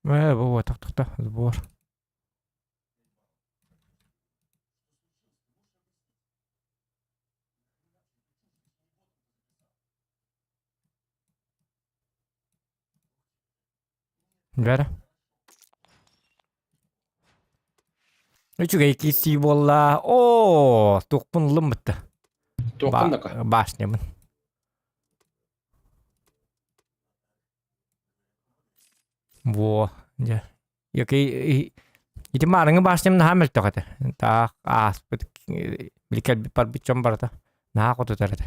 Э, бу тохтохто, сбор. Бэр. Үчүгэй киирсии буолла. Оо, туохпун ыллым бытта. Туохпун да Башнябын. Во, дьэ. Який ити маарыҥы башням наһаа мөлтөх этэ. Таах ааспыт били кэлбит барбыт дьон барыта наһаа хотутар этэ.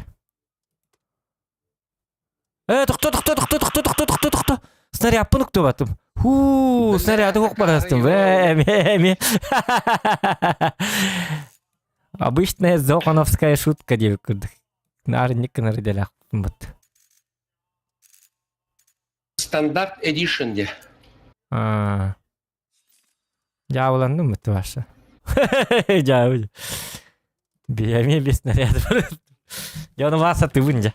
Э, тохто, тохто, тохто, тохто, тохто, тохто, тохто. Снарядпын уктубатым. Хуу, снаряды ук барастым. Э, эми, эми. Обычная зохановская шутка диэбит курдук. Наар инник гынар идэлээхпит. Стандарт Edition де. А. Дьаабыланным бытты ваша. Дьаабы. Биэми без снаряд бар. Я оны васа тыбын дьэ.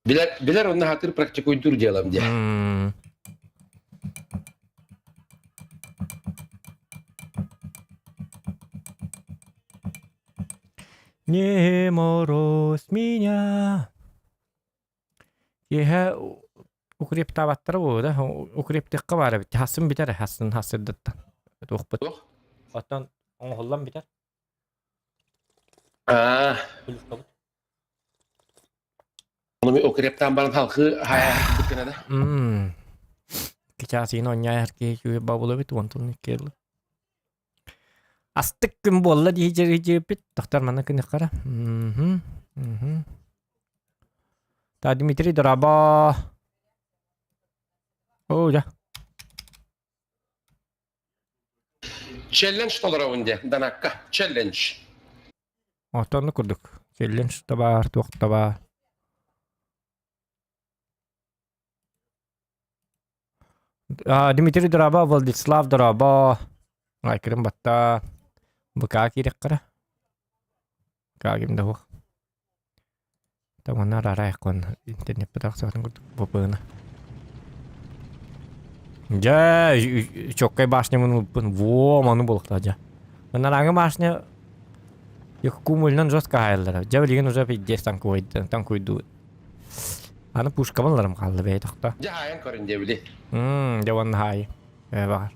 Билер, билер онно хатыр практикуйдур делам де. Не мороз меня. Киэһэ укрептаабаттара буолуо да, укрептиэххэ баар эбит. Хасын бүтэр, хасын хассырдыттан. Туохпут. Туох? Оттон оҥоһуллан бүтэр. Аа. Ону укрептаан баран халхыы хаайа гына да. Мм. Кичаасыйын онньаайар киһи үчүгэй бабыла эбит, уонтун икки Астык күн буолла дии дьиэппит. Тохтор манна күнүххара. Мгм. Мгм. Та Дмитрий дорообо. Оо, дьэ. Челлендж толоробун дии, Данакка. Челлендж. Оттон курдук. Челлендж да баар, туох да баар. Дмитрий дорообо, Владислав дорообо. Айкырым батта. БК киирэххэрэ. Каагим да суох. Таманар арайкон интернет тахсыбатын курдук бопыына. Дьэ, чоккай башнямын ылбын. Во, маны буолуохтаах дьэ. Манарааҥы башня кумульнан жестко хаайаллара. Дьэ, билигин уже пиздец танкуйдуу. Аны пушкабын ыларым хаалла бэйэ тохто. Дьэ хаайан көрүн диэбили. Мм, дьэ уонна хаайы. Ээ баҕар.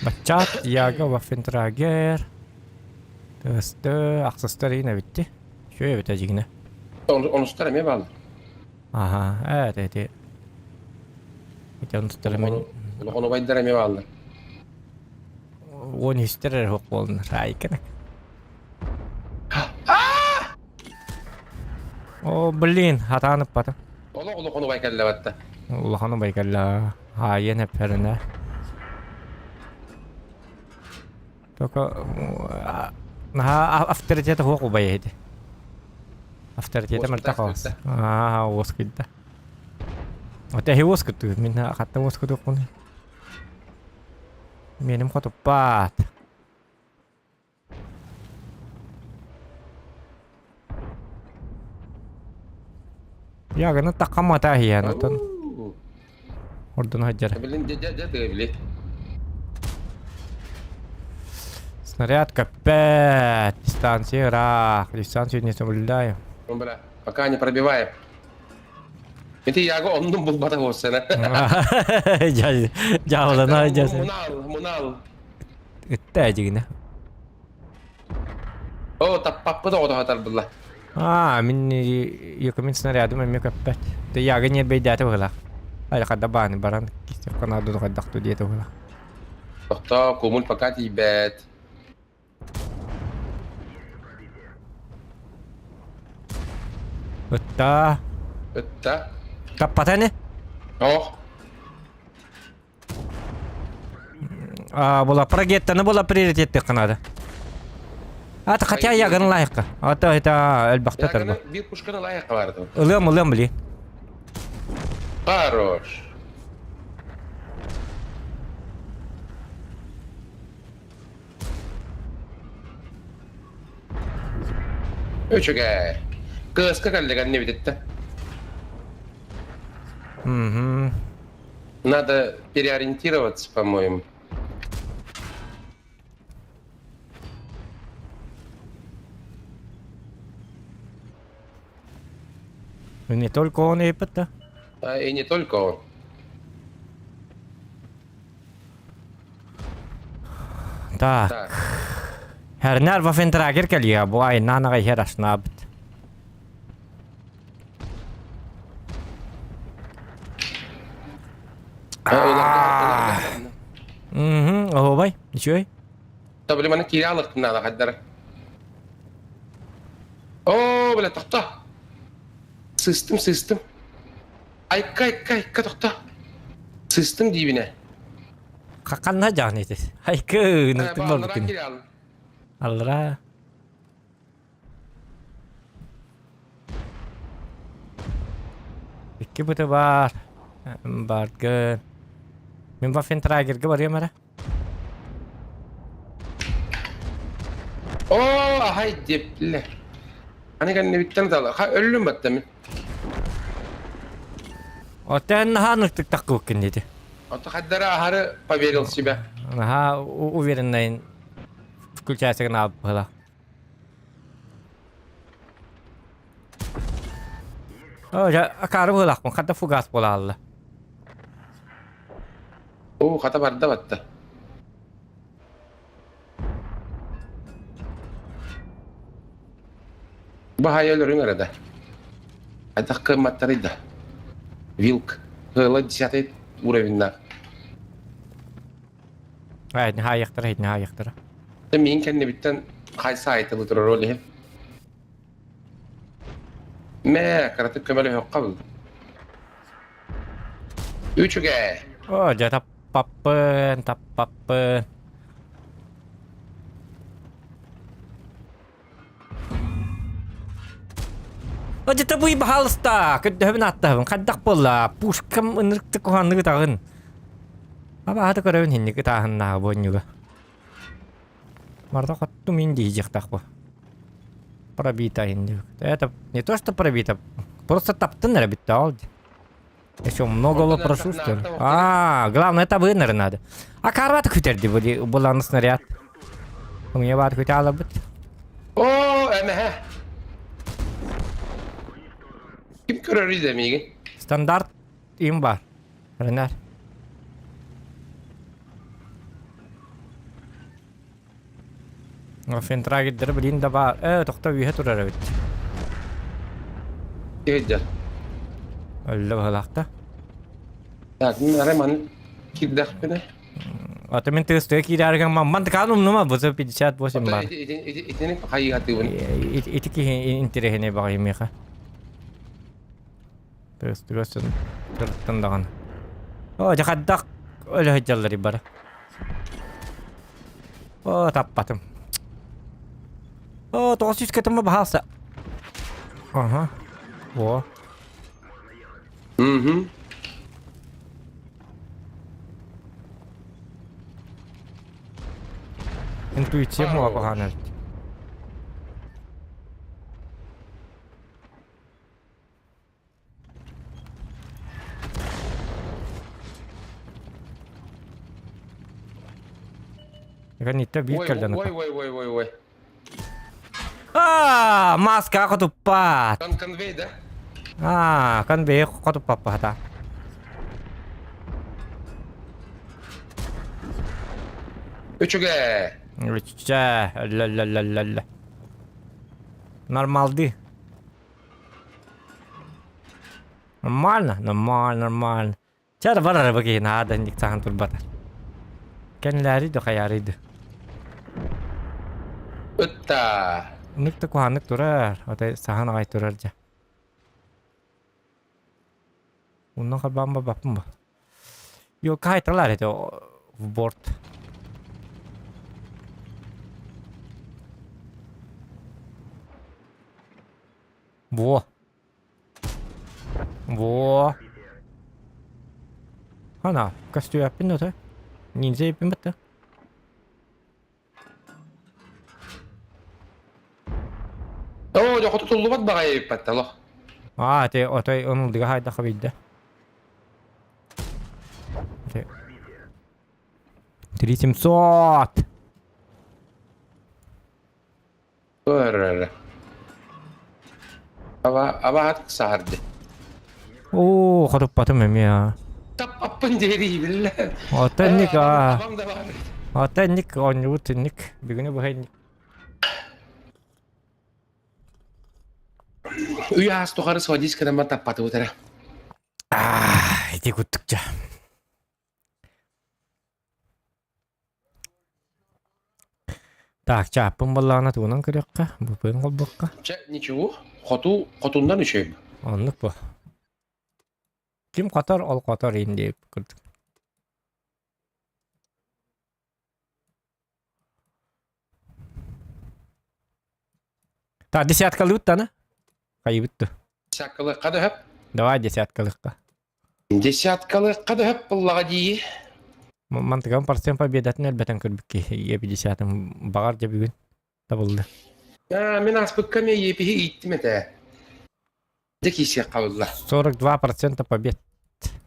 Баччаат Яга Ваффентрагер Тыасты ахсыстар иин эбитти. Үчүгэй эбит эдьигинэ. Онустар эмиэ бааллар. Аха, ээ ити. Ити онустар эмиэ. Улахан убайдар эмиэ бааллар. Уон үстэр эрэ суох буоллунар. Айкана. О, блин, хатаан ыппатым. Олох улахан убай кэллэ батта. Улахан убай кэллэ. Хаайан эпперинэ. Только наһаа авторитета суох убай эти. Авторитета мөлтөх оҕус. Аа, уоскуйда. Оте эһи уоскутту. Мин хатта уоскутуохпун. Меним хотуппаат. Яганы таккамата иһиэн отон. Ордун сылдьар. Билин дьэ дьэ дьэ били. Снаряд капец. Дистанция ыраах. Дистанцию не соблюдаю. Бля, пока не пробиваем. Ити яго оннун булбата буолсана. Дьаалана дьэ. Мунал, мунал. Ытта дьигинэ. О, таппаппыт оҕото хатарбылла. Аа, мин якомин снарядым эмиэ көппөт. Ты яга не бэйдээтэ быһылаах. Ай, хадда бааны баран кистеп хайдах ту диэтэ быһылаах. Тохтоо, кумул пока тиийбэт. Ытта. Ытта. Таппата ини? Ох. А, була прогеттаны була приоритеттик надо. А, хотя ягын лайыққа. А то это элбахта тарба. Биир пушканы лайыққа барды. Ылыам, ылыам, били. Хорош. Үчүгэй. Кыаска кэллигэн небитетте. Угу. Надо переориентироваться, по-моему. Не только он эппит А, и не только он. Так. Так. Herner Waffentrager кэлиэ бу айнаан аҕай иһэр ашнаабыт. Мм, оһуобай, үчүгэй. Табли маны киирэ алыктын наада хайдара. Оо, бля, тохто. Сыстым, сыстым. Айка, айка, айка, тохто. Сыстым диибинэ. Ханна дьаҕын ити? Айкы, ыныртык Аллара буолбуккун. киирэ алын. Аллара. Икки быты баар. Бааргын. Мин Ваффентрагерга барыам эрэ. Оо, аһай диэплэ. Аны кэннибиттэн тала. Ха өллүм батта мин. Оттон наһаа ыныртык таххыбыккын диэти. Ото хаддара аһары поверил в себя. Наһаа увереннайын включайся гына быһыла. О, дьэ, акаары быһыылаахпын, хата фугас буолаалла. Оо, хата барда батта. Баһайа өлөрүҥ эрэ да. Хайдах кыамматтарый да. Вилк. Ыала десятый уровеннаах. Ай, хаайыахтара, итини хаайыахтара. Миин кэннибиттэн хайса айтылы турар ол иһин. Мэ, кыратык көмөлөһүөххэ был. Үчүгэй. О, дьэ таппаппын, таппаппын. О, дьэ табый, баһаалыста, көрдөһөбүн ааттаһабын. Хайдах буолла? Пушкам ынырыктык куһаҕаннык ытаҕын. Абааһыта көрөбүн инник ытааһыннааҕы буонньуга. Марда хоту мин диэхтээх бу. Пробита инник. Это не то, что пробита, просто таптын эрэ бүттэ ол. Еще много вопросов, что ли? А, главное это выныры надо. А карват күтерди буланы снаряд. У меня бар күтә алабыт. О, эмэһэ. Ким көрөр иде миигин? Стандарт им бар. Ренар. Фентрагиддер билин да баар. Э, тохто үһэ турар эбит. Киһиддэр. Өллө быһылаахта. Так, мин арай маны киирдэхпинэ. Ата мин тыыстыга киирээригэн мамман тыкаан умнума бу 58 бар. Итини хайыгатыыбын. Ити киһи интэриэһинэй баҕайы миэхэ. Тыастыга сын тырыттан даҕаны. Оо, дьэ хайдах өлө сылдьалларый бары. Оо, таппатым. Оо, тоҕус сүүс кэтэммэ баһаалса. Аха. О. Угу. Интуиция буола баһаан эбит. Гранита биир Ой, кэлдэн ой, ой, ой, ой, ой. Аа, маска хотуппаат. Кон конвей, да? Аа, конвей хотуппаппата. Үчүгэй. Үччэ, ла-ла-ла-ла-ла. Нормалды. Нормально, нормально, нормально. Чэ барар бу наада инник саһан турбатар. Кэннилээри да хайаарый да. Ытта. Ыннык да куһааннык турар, отой саһан аҕай турар дьэ. Онно харбаан барбаппын ба. Ёлка хайталар этэ в борт. Во. Во. Ана, көстүөппүн да Ниндзя еппин бытта. Оо, дьэ хотутуллубат баҕайы эбиппэт олох. Аа, те отой ымылдыга хайдах бийдэ. 3700! Көрөр. Аба абаат саһарды. Оо, хотуппатым эмиэ. Таппаппын диэри биллэ. Отенник аа. Абам да бар. Отенник оонньуубут инник. Бүгүнү быһа инник. Үй аас тухары сводись кынамман таппатыбыт эрэ. Аа, ити куттукча. Так, чааппын буоллаҕына тугунан көрүөххэ, бупуйун холбуохха. Чэ, ничего, хоту хотуннан үчүгэй. Оннук бу. Ким хотор, ол хотор иин диэбит курдук. Так, десяткалыыбыт да Хайыбыт ду? Десяткалыахха да сөп. Давай десяткалыахха. Десяткалыахха да сөп буоллаҕа дии. Мантыган процент победатын элбэтэн көрбүккэ е 50 баҕар дьэ бүгүн табылды. Аа, мин ааспыкка эмиэ епиһи ииттим этэ. Дьэ киисиэххэ буолла. 42% побед.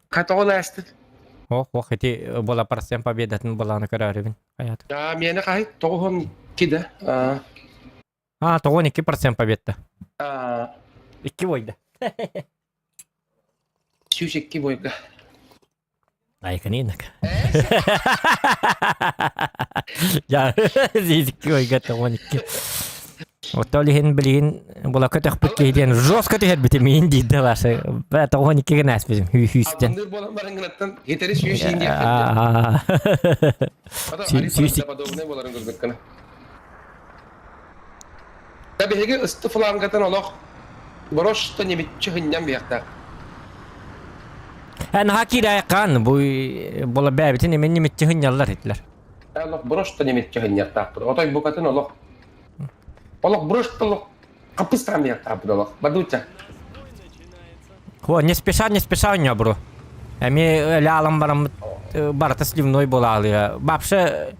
Хатоҕун аастыт. Ох, ох, ити була процент победатын булааны көрөөрүбүн. Хайаат. Аа, миэнэ хаһый 92 да. Аа. А, 92% победта. Аа. Икки бойда. 102 бойга. Айканинак. Я, икки бойга 92. Оттон иһин билигин була көтөхпүт киһи диэн жестко түһэрбитим миин диирдэ башы. Бә 92 гына аспытым хүү-хүүстэн. Албынныыр буолан баран гынаттан хитэри сүүс иин диэхтэн. Сүүс подобный буоларын көрбүккүнэ. Да биһиги ысты флангатын олох борош-то немиччи хынньан биэхтээх. Эн наһаа киирээйэххаан бу була бэйэбитин эмин немиччи хынньаллар этилэр. Олох борош-то немиччи хынньахтаахпыт. Отой букатын олох олох борош-то олох хаппыстаан биэхтаахпыт олох. Бадуча. О, не спеша, не спеша у него, бро. Эми ляалан бараммыт барыта сливной буолаалыа. Вообще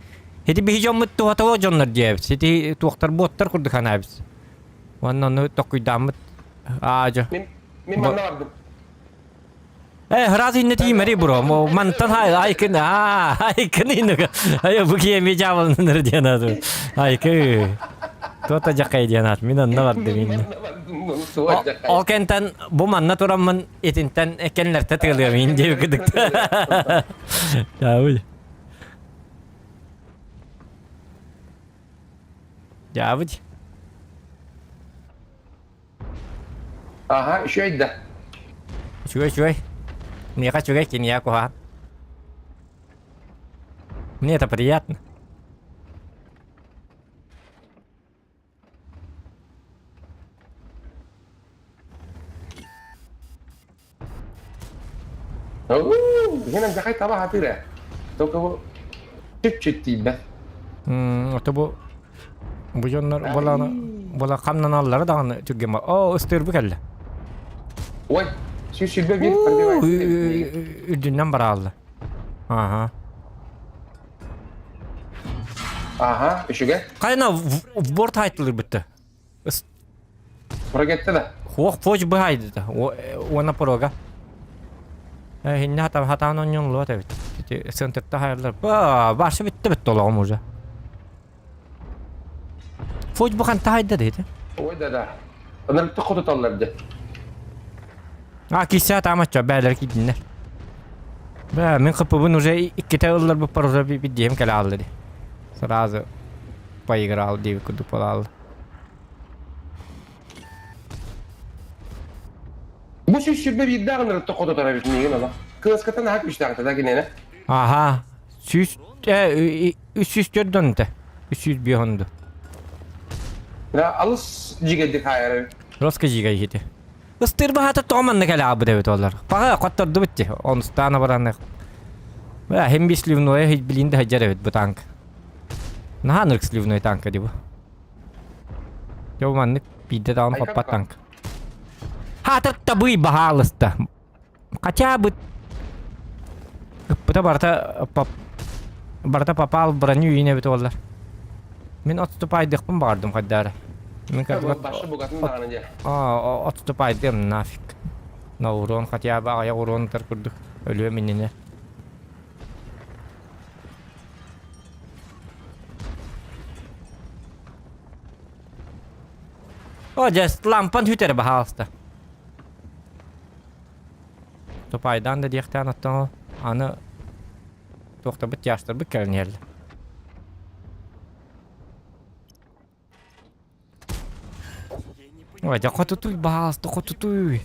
Ити биһи дьоммут туһатого дьоннор диэбит. Ити туохтар буоттар курдук санаабыт. Уонна ону токуйдааммыт аадьо. Мин мин манна бардым. Э, сразу инне тиимэри бро. Мантан айкын, аа, айкын иннуга. Ай, бу киэми дьаабалыннар диэн аты. Айкы. Туота жакай диэн ат. Мин онно бардым инне. Ол кентен бу манна тураммын итинтен экенлерте тыылыам ин диэбит кыдыкта. Дьаабый. Дьаабыт. Аха, үчүгэй да. Үчүгэй, үчүгэй. Миэхэ үчүгэй, киниэхэ куһаҕан. Мне это приятно. Генем жақай таба хатыр э. Только бу чуть-чуть тиийбэт. Ото бу бу дьоннор буолааны буола хамнаналлара даҕаны түргэн Оо, ыстыырбы кэллэ. Ой, 121 пробивает. Үрдүнэн бараалла. Ага. Ага, үчүгэй. Хайна в борт хайтылыр бүтті. Прогетте да. Хуох фоч быһайды да. Уона порога. Хинне хатан хатан онньон луот эбит. Ити центрта хайалар. Ба, башы битте битте олоҕум уже. Фоч бухан тахайда дейdi. Ой да да. Ынырыкты хотуталлар де. А, киссе таамачча бээлер киидиннер. Бээ, мин хыппыбын уже иккитэ ылларбыппар уже биддиэм кэлэ хаалла дии. Сразу поиграл диэбит курдук буолаалла. Бу 121 биирдээх ынырыкты хотутар эбит миигин ала. Кыаската наһаа күүстээх да кинини. Аха, сүүс 304 донта. 305 онду. Да, алыс жигедик хаайар эбит. Роска жига иһити. Ыстыыр баһата тоҕо манна кэлэ аабыт эбит олар. Паха хоттордубут ти. Онустаана баранных. Бля, хем би сливное билин да хаджар эбит бу танк. Наһаа нырк сливной танка ди бу. Дьэ маннык биирдэ даҕаны хоппат танк. Хаатар табый баһаалыста. Хотя бы... Ыппыта барыта пап барыта попал броню иин эбит буоллар. Мин отступайдыахпын баҕардым хайдаары. Мин кырдыбат Башы бугатын даҕаны дьэ. А, отступайдыам нафиг. На урон хотя бы аҕыйах урон ытар курдук. Өлүөм иннинэ. О, дьэ, лампан сүтэр баһаалыста. Тупайдаан да диэхтээн оттон ол аны туохтарбыт тяжтарбыт кэлэн иһэллэр. Ой, да хотутуй, баһаалыста, хотутуй.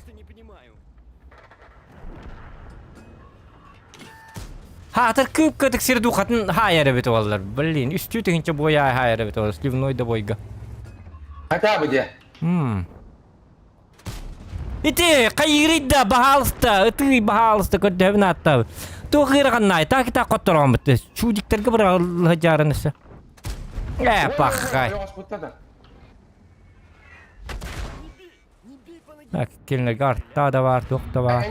Хаатыр кыып-кытык сир духатын хаайар эбит оллар. Блин, үстүү тыһынча буойа хаайар эбит оллар, сливной да бойга. Хотя бы де. М. Ити хайыырый да, баһаалыста, ытый, баһаалыста көрдөһөбүн ааттаабыт. Туох ыараханнаай, таак итак хоттороҕоммут. Чудиктарга быраҕылла дьааран өссө. Э, пахай. Так, кинилэргэ артаа да баар, туох да баар.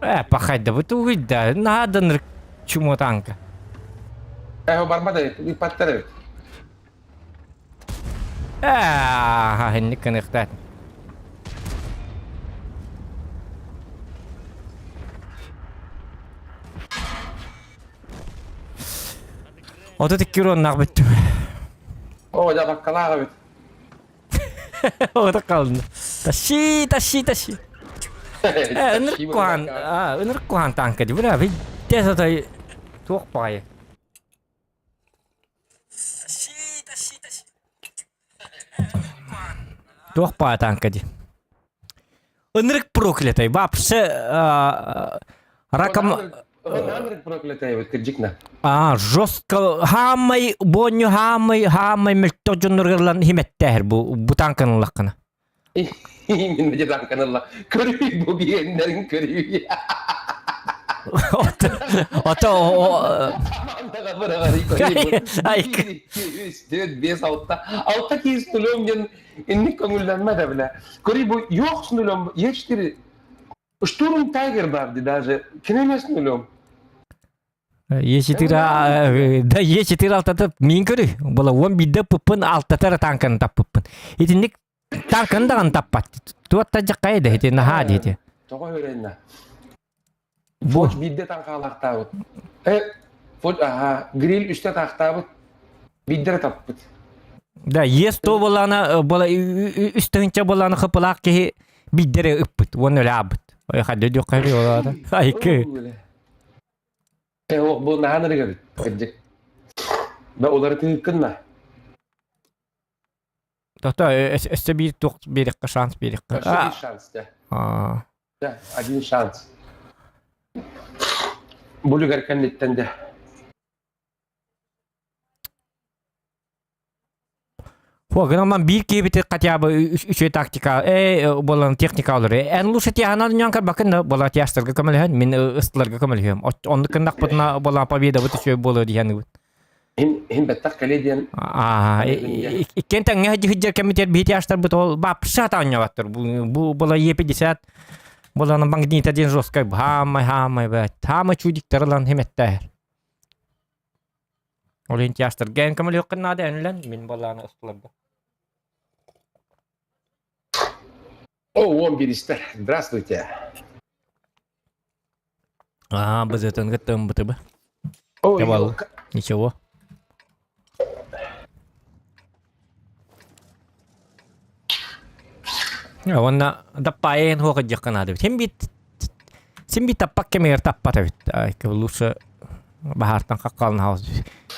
Э, пахайдабыт угуйда, наһаа да ынырык чумо танка. Э, барбат эбит, ыыппаттар эбит. Э, инник гыныахтаат. 32 уроннаах бүттүм. О, дьэ баккалаах эбит. Оҕото хаалла. Тащи, тащи, тащи. Э, ынырык куһаан, а, ынырык куһаан танка дии, бля, видите, сатай туох баҕайы. Туох баҕайы танка дии. Ынырык проклятый, вообще раком... Ынырык проклятый эбит, кырдьыкна. А, жестко, хаамай, бонню хаамай, хаамай мөлтөх дьонноргарлан химеттээһэр бу бу танканы ыллаххына. Именно де танканы ылла. Көрүй бу биэннэрин көрүй. Ото Ай, Үс, бес, алта. Алта киис нулем диэн инник көҥүллэммэ да бile. Көрүй бу yok с нулем, Е4 Штурм Тайгер бар ди даже. Кинеме с нулем. Е4 да Е4 алтата мин көрүй. Була он бидде пыппын алтатар танканы таппыппын. Итинник танканы даҕаны таппат. Туотта дьаккайы да ити наһаа диэти. Тоҕо үөрэннэ? Бу Фоч биирдэ таҥхаалаахтаабыт. Э, Фоч, аха, гриль үстэ таахтаабыт. Биирдэ эрэ таппыт. Да, Е100 буоллаҕына, буола үс тыһыынча буоллаҕына хыпылаах киһи биирдэ эрэ ыппыт уонна өлө аабыт. Ой, хадды диэххэ буолаата. Айкы. Э, ол бу наһаа ырыгабыт, кырдьык. Да уларытыыккын Тото өссө биир туох биэриэххэ шанс биэриэххэ. Өссө биир шанс, да. Аа. Да, один шанс. Булугар кэнниттэн да. Хо, гынан биир киһибити хотя бы үчүгэй тактика, э, буолан техника олор. Эн лучше тиһанан ньон карбакын да буола тиастарга көмөлөһөн, мин ыстыларга көмөлөһүөм. Оннук гыннахпытына буола победабыт үчүгэй буолуо диһэн Ин ин бэттэх кэлиэ диэн Аа, иккиэн тэҥҥэ сылдьар кэмитиэр биһи тиастарбыт ол бапса таанньабаттар. Бу буола Е50 буолан бангнита диэн жесткай хаамай хаамай бэт. Хаамай чудиктар ылан химеттээр. Ол иһин тиастарга эн көмөлүөххүн наада эн үлэн мин буоллаҕына ыстыларга. О, он биристэр. Здравствуйте. Аа, бызытын кытта ымбытыбы. Ой, Давал. Ничего. Уонна даппаайын хуохадьахха наада эбит. Син бит син бит таппак кэмигэр таппат эбит. Лучше баһаартан хаххалан хаалыс.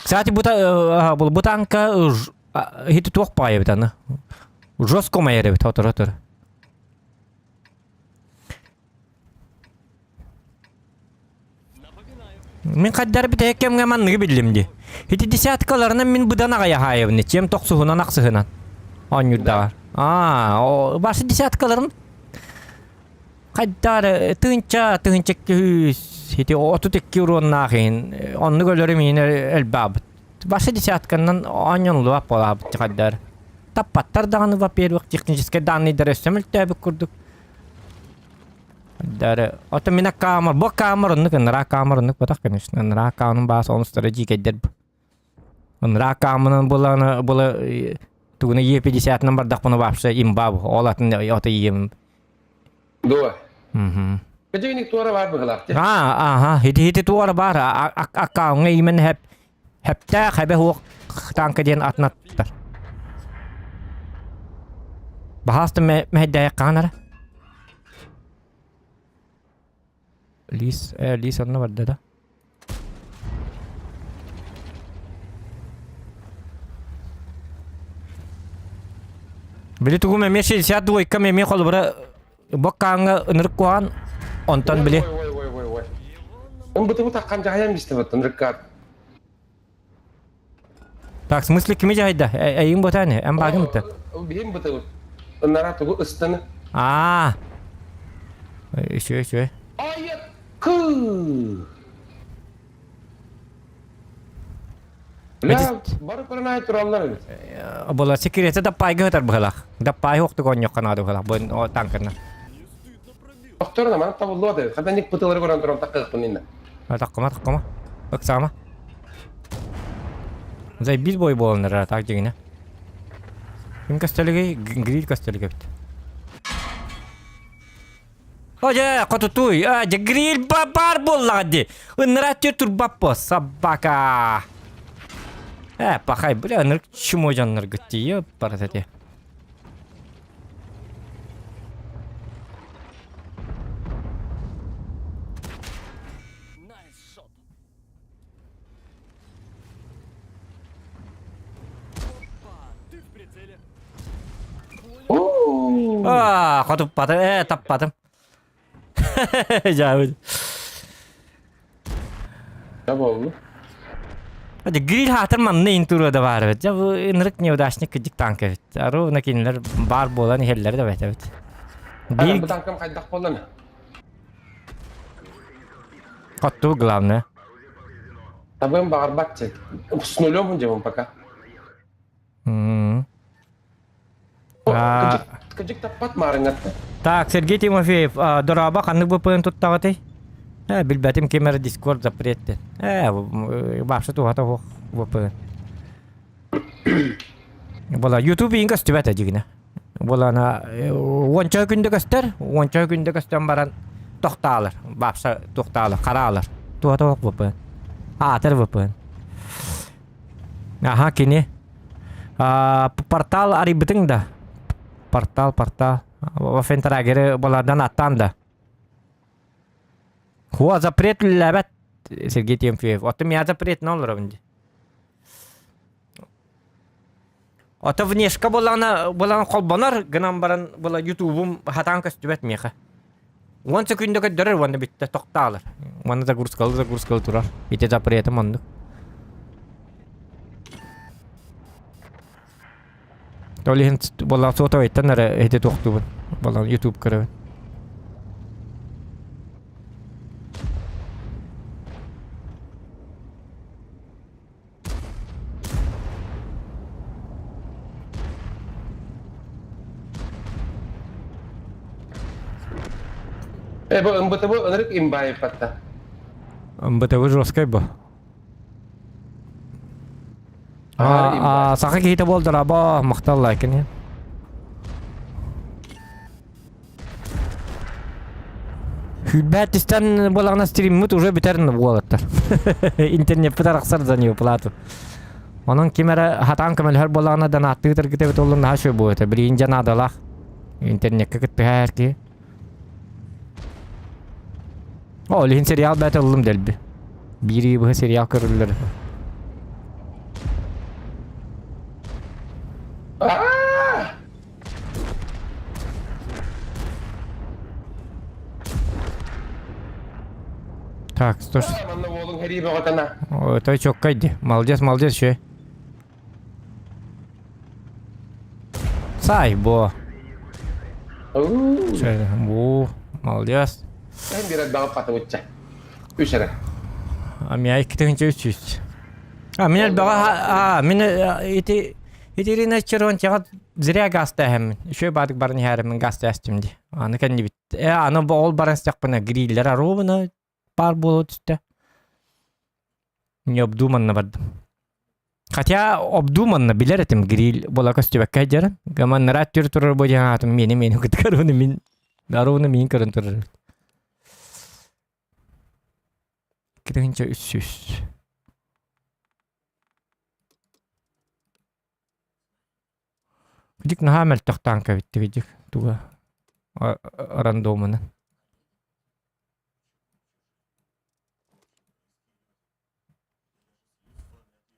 Кстати, бута бу танка хити туох баҕайы эбит аны. Жестко майар эбит отор-отор. Мин хайдар бүтэһик кэмҥэ манныгы биллим дии. Ити десяткаларынан мин быдан аҕай аһаайабын, чем тохсуһунан ахсыһынан. Оонньуурдаҕар. Аа, басы десяткаларын хайдар тыынча, тыынча күүс, ити 32 уруоннаах иһин, оннук өлөрүм иһин элбаабыт. Басы десятканан оонньонуллубат буолаабыт хайдар. Таппаттар даҕаны, во-первых, техническэй данныйдары өссө мөлтөөбүт курдук. Хайдары. Ото мин аккаамар, бу аккаамар оннук ыныраа аккаамар оннук батах конечно. Ыныраа аккаунун баас онустара дьиикэйдэр. Ыныраа аккаамынан булана була тугуна Е50-нан бардахпына вообще имба бу. Ол атын ото ием. Дуо. Мгм. Кэдьигиник туора баар быһылаах дии. А, ага, хити-хити туора баар. Аккауҥҥа имен хэп хэптээх хэбэ хуох танка диэн атынаттар. Баһаастым мэһэйдээйэх хаанара. Лис, Лис онно барда да. Били тугум эмиэ 62 эмиэ холобура боккааҥҥа ынырык куһаҕан онтон били Ой, ой, ой, ой. Он бытыбы таккан жаһайан бистебет ынырыкка. Так, в смысле кими жаһайда? Эйин ботааны, эн баагын бытта. Биһим бытыбыт. Ынара тугу ыстаны. Аа. Үчүгэй, үчүгэй. Айыккы! Бля, бары көрөн аай тураллар эбит. Була секреті даппайга ытар быһылах. Даппай хоқтук онньохха наада быһылах. Бу танкына. Тохторuna мана табыллуо да. Хата ник пытылары көрөн туран таккыахпын инна. Таккыма, таккыма. Ыксаама. Зай бил бой буоланнар так дьигинэ. Ким көстөлүгэй? Гриль көстөлүгэ эбит. Оже, хотутуй, а, дьэ гриль баар буоллаҕа дии. Ыннара түр турбаппо, собака. Э, пахай, бля, ынырык чмо дьонноргут дии, барата Аа, хотуппатым, ээ, таппатым. Дьаабыт. Да болду. Hadi гриль хаатыр манна интура да баар эбит. Дьэ бу ынырык неудачник кыдьык танк эбит. Ровно кинилэр баар буолан иһэллэр да эбит эбит. Биир... Бу танкам хайдах буоллан? Хоттуу главное. Табым баҕарбат чек. С нулем дьабым пока. Кыдьык таппат маарыҥҥатта. Так, Сергей Тимофеев, дорообо ханнык ВПН туттаҕытый? Э, билбэтим ким эрэ Дискорд запреттен. Э, вообще туһата суох ВПН. Була YouTube иин көстүбэт дьигинэ. Була уонча күндө көстөр, уонча күндө көстөн баран тохтаалар, бапса тохтаалар, хараалар. Туһата суох ВПН. Аатыр ВПН. Аха, кини. Портал арыйбытыҥ да? Портал, портал. Фентрагеры балардан аттаан да. Хуа запрет үлэлээбэт Сергей Тимофеев. Оттон миэхэ запретно олоробун дии. Ото внешка буоллаҕына буолан холбонор гынан баран була ютубум хатаан көстүбэт миэхэ. Уон секунда көрдөрөр уонна бүттэ тохтоолор. Уонна загрузкалы загрузкалы турар. Ити запретым оннук. Ол иһин буоллаҕа сотовайтан эрэ ити туохтуубун. Буоллаҕа YouTube көрөбүн. Э, бу МБТБ ынырык имбаайыппатта. МБТБ жесткай бу. А, саха киһитэ буолдара бо махтал лайкын. Хүлбэт истэн буолаҕына стриммыт уже бүтэр буолаттар. Интернеппит арахсар за нее плату. Онон ким эрэ хатаан көмөлөһөр буоллаҕына донааттыы тыргыта оллун наһаа үчүгэй буолуо этэ. Билигин дьэ наадалаах. Интернеккэ кыттыһа киһи. Ол иһин сериал бэт ыллым дэлби. Биир ый быһа сериал көрүллэр. Так, сто... Манна уолуҥ хэрии бөҕөтөнө. Ой, той чоккай ди. Молодец, молодец, еще. Сай, бо. Бу, молодец. Эн биэрэр баҕа патыбычча. Үс эрэ. А меня 2300. А меня баҕа а мин ити ити Ирина Червонтяга зря газ тэһэммин. Еще баадык баран иһээриммин газ тэстим ди. Аны кэннибит. Э, аны ол баран истэхпинэ гриллер ровно баар буола түстэ. Не обдуманно бардым. Хотя обдуманно билэр этим гриль буола көстүбэккэ сылдьарын. Гаманнара түр турар бу диэн аатым миэнэ миэнэ кытта ровно мин ровно миин көрөн турар. Киринче 300. Дик наһаа мөлтөх тааҥка эбит дик туга рандомунан.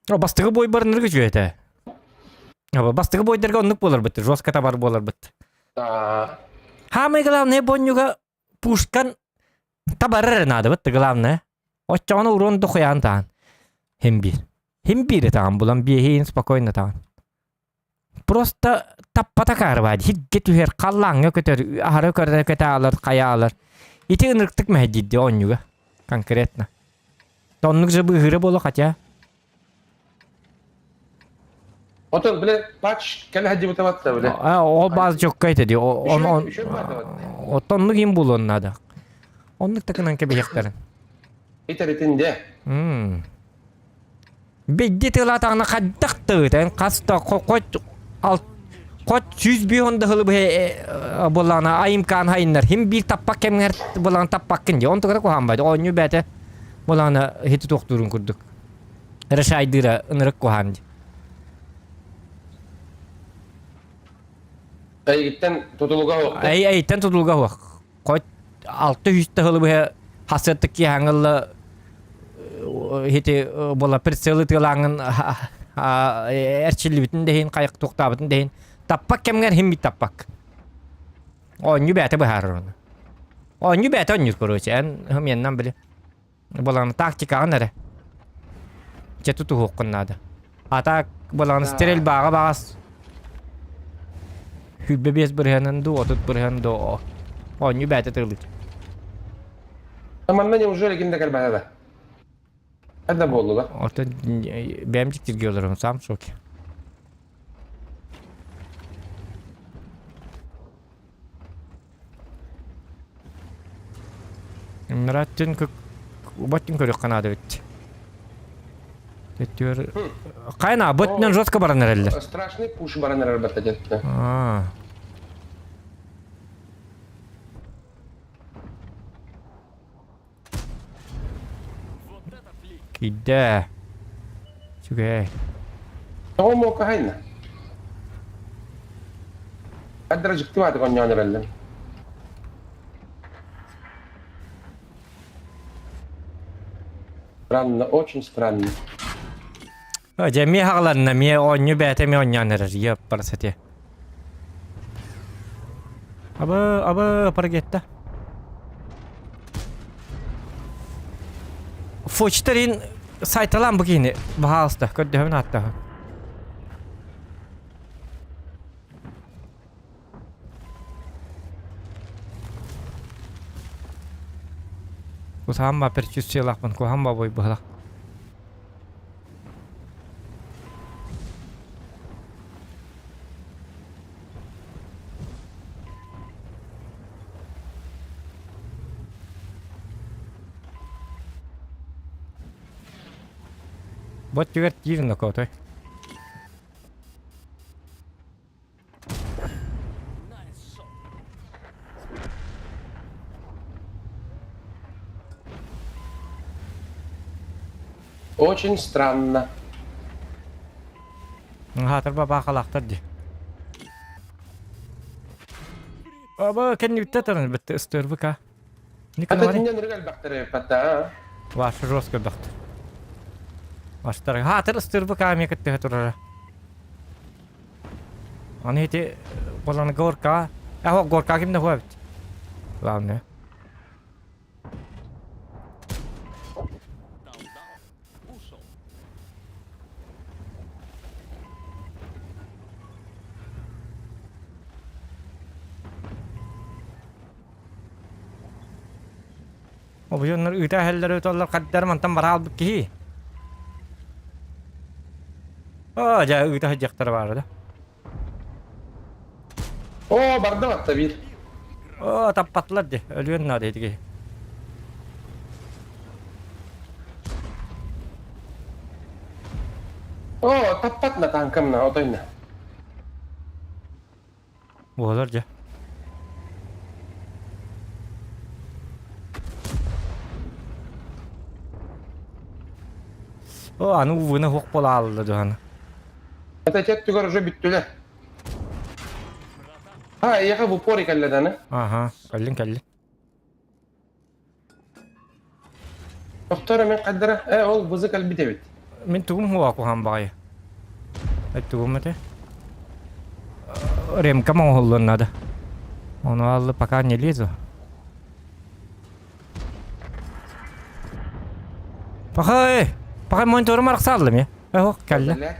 Бастакы бойбарыныргы үчүгэй этэ. Бастакы бойдарга оннук буоларбыт, жестко табар буоларбыт. Самое главное бонньуга пушкан табар эрэ наада бытты главное. Оччоҕуна урон дохуйаан таан. Хим биир. Хим биири таан булан биэһиин спокойно таан. Просто таппата каарбаа хигге түһэр, халлааҥҥа көтөр, аһара көрө көтө хайаалар. Ити ынырыктык мэһэйдиирди оонньууга конкретно. Оннук же быыһыыра буолуо хотя. Отон, бile, патч кэлэ сылдьыбыта батта, бile. Ол баас дьокко этэ дии. Оттон оннук им буолуон наада. Оннук такынан кэбиһиэхтэрин. Итэритин де. Бидди тылаатаҕына хайдах тыытан хас да хоть хоть 105 да хылы быһа буоллаҕына айымкаан хайыннар хим биир таппак кэмҥэр буоллаҕына таппаккын дии онтугара куһаан байды оонньуу бээтэ буоллаҕына хити туохтуурун курдук решайдыыра ынырык куһаан дии Эйиттэн тутулуга суох. Эй эйиттэн тутулуга суох. Хоть 600 тыһылы быһа хасыаттык киһаҥылла хити була прицелы тыалааҥын эрчиллибитин да иһин хайык туохтаабытын да иһин таппак кэмҥэр химмит таппак. Оонньуу бээтэ быһаарар оны. Оонньуу бээтэ оонньуур короче эн хымианнан били. Балаҕаны тактикаҕын эрэ. Чэ тутуһуоххун наада. А так балаҕаны стрельбаҕа баҕас 25 бырыһыанын дуу, 30 бырыһыан дуу оонньуу бээтэ тыылыыр. Манна неужели ким да кэлбэтэ да? Это буоллулар. Оттон бэйэм дьиктиргэ олором, сам в шоке. Ыҥыраттын баттын көрүөххэ наада эбит. Төттүөр хайна бытынан жестко баран эрэллэр. Страшный пуш баран эрэр батта дьэ. Аа. Киирдэ. Үчүгэй. Тоҕо муока хайна? Хаддара дьикти баатык онньоон эрэллэр. Странно, очень странно. Дьэ, эмиэ хаҕаланна, эмиэ оонньуу бэйэтэ эмиэ оонньоон эрэр, ёппарас этиэ. Абы, абы, паргетта. Фочтарин сайталаан бу киһини, баһаалыста, көрдөһөбүн ааттаһа. Кусаан ба перчүссиялаахпын, куһаан ба бой быһылах. Бот түгэр тиир нокотой. Очень странно. Хаатыр бабаахалаахтар дии. Аба кэннибиттэ таран битте ыстырбыка. Ата тиннен ырык элбэхтэр эппэтэ. Ваш жестко элбэхтэр. Ваштар хаатыр ыстырбыка эмиэ кыттыһа турара. Аны ити болан горка. Э, горка кимде хуа бит. Главное. Обуйоннор ыыта иһэллэр ыыталлар хаддар мантан бара хаалбыт киһи. Оо, дьэ ыыта сылдьыахтара баара да. Оо, барда батта биир. О, таппатылар дии. Өлүөн наада итиги. О, таппат на танкам на, отойна. Буолар дьэ. О, аны ууну хук буолаалла дуһаны. Это тет түгэр уже бүттүлэр. Ha, эйиэхэ в упор кэллэ даны. Аха, кэллин кэллин. Тохтор мен каддара, э, ол бызы кэлбит эбит. Мин тугум хуа куһаан баҕайы. Тугум этэ? Ремка оҥоһуллуон надо. Ону аллы пока не лезу. Пахай! Пахай мониторум арахсааллым я. Ох, кэллэ.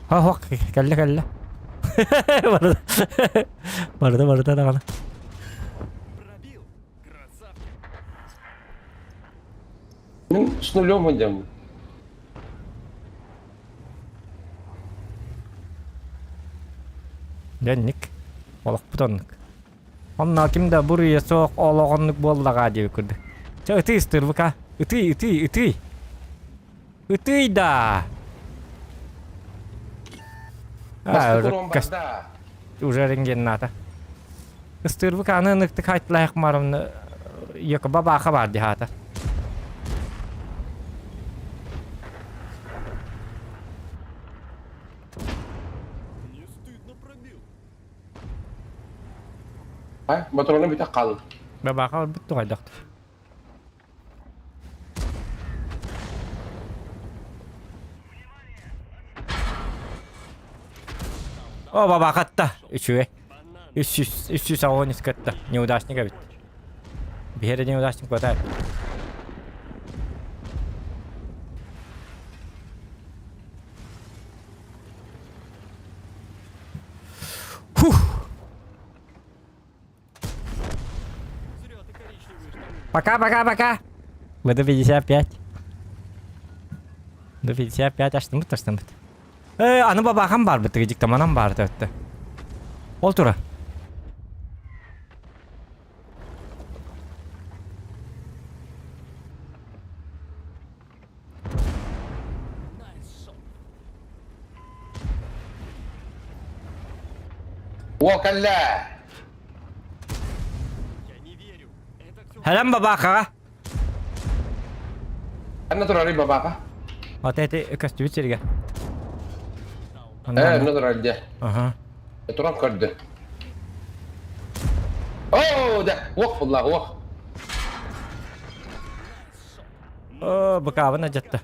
Ох, кэллэ, кэллэ. Барда, барда, барда даҕаны. Мин с нулем идем. Дьэнник. Олохпут оннук. Онно ким да буруйа суох олоҕоннук буоллаҕа диэбит курдук. Чэ ытыы ыстырбыка. Ытыы, ытыы, ытыы. Ытый да! А, уже, уже рентгенната. Ыстырбык аны ыныктык хайтлайх марамны якы бабаха бар дихата. Не стыдно пробил. А, батроны бүтэ кал. Бабаха бүттү кайдакты. О, бабахатта. Үчүгэй. 300 300 огонь искатта. Неудачник эбит. Биһиэрэ неудачник хватает. Фух. Пока, пока, пока. Буду 55. До 55 аштымыт, аштымыт. Э, аны бабахам бар бит, дьиктаманам бар өттө. Ол тура. О, кэллэ! Хэлэн бабаахаҕа. Ханна турарый бабааха? Ата эти көстүбүт сиргэ. Э, онно турар дьэ. Аха. Туран көрдө. Оо, да, уох буллаах, уох. Оо, быкаабын адьатта.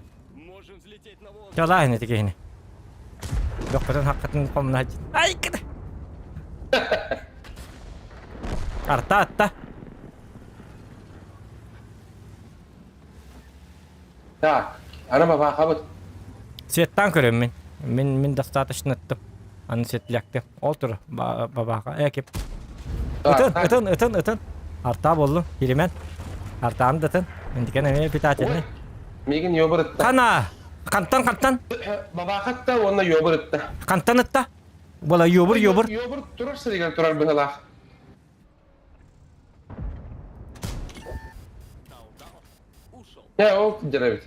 Чалаа ини киһини. Дохпутун хаккатын хомуна Ай кыда. Арта атта. Так, ана бабаахабыт. Светтан көрөм мин. Мин мин достаточно ыттым. Аны светлякты. Ол тур бабаха. Э кип. Ытын, ытын, ытын, ытын. Арта боллум. Киримен. Артаан да ытын. Индикен эмиэ питательный. Миигин ёбыр ытта. Хана! Хантан, хантан? Бабаахатта уонна ёбыр ытта. Хантан ытта? Була ёбур, ёбур. Ёбур турар сиригэр турар быһылаах. Дьэ, ол сылдьар эбит.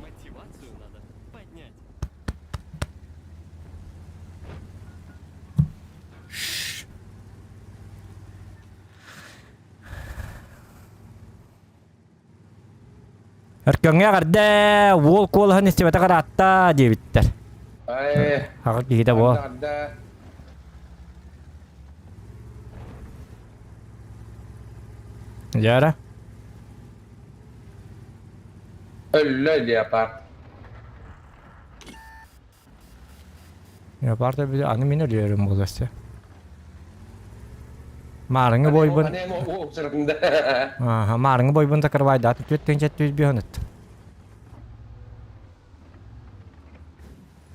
Мотивацию надо поднять. Өркөҥҥө эҕэрдэ, уол куолаһын истибэтэх ыраатта диэбиттэр. Ээ, Аҕа киһитэ буол. эҕэрдэ. Дьара. Өллө леопард. Леопард өлбүтэ аны мин өлүөрүм буолуо Маарыҥы бойбун Ааха, маарыҥы бойбун закрывайдаатын 4705 ыт.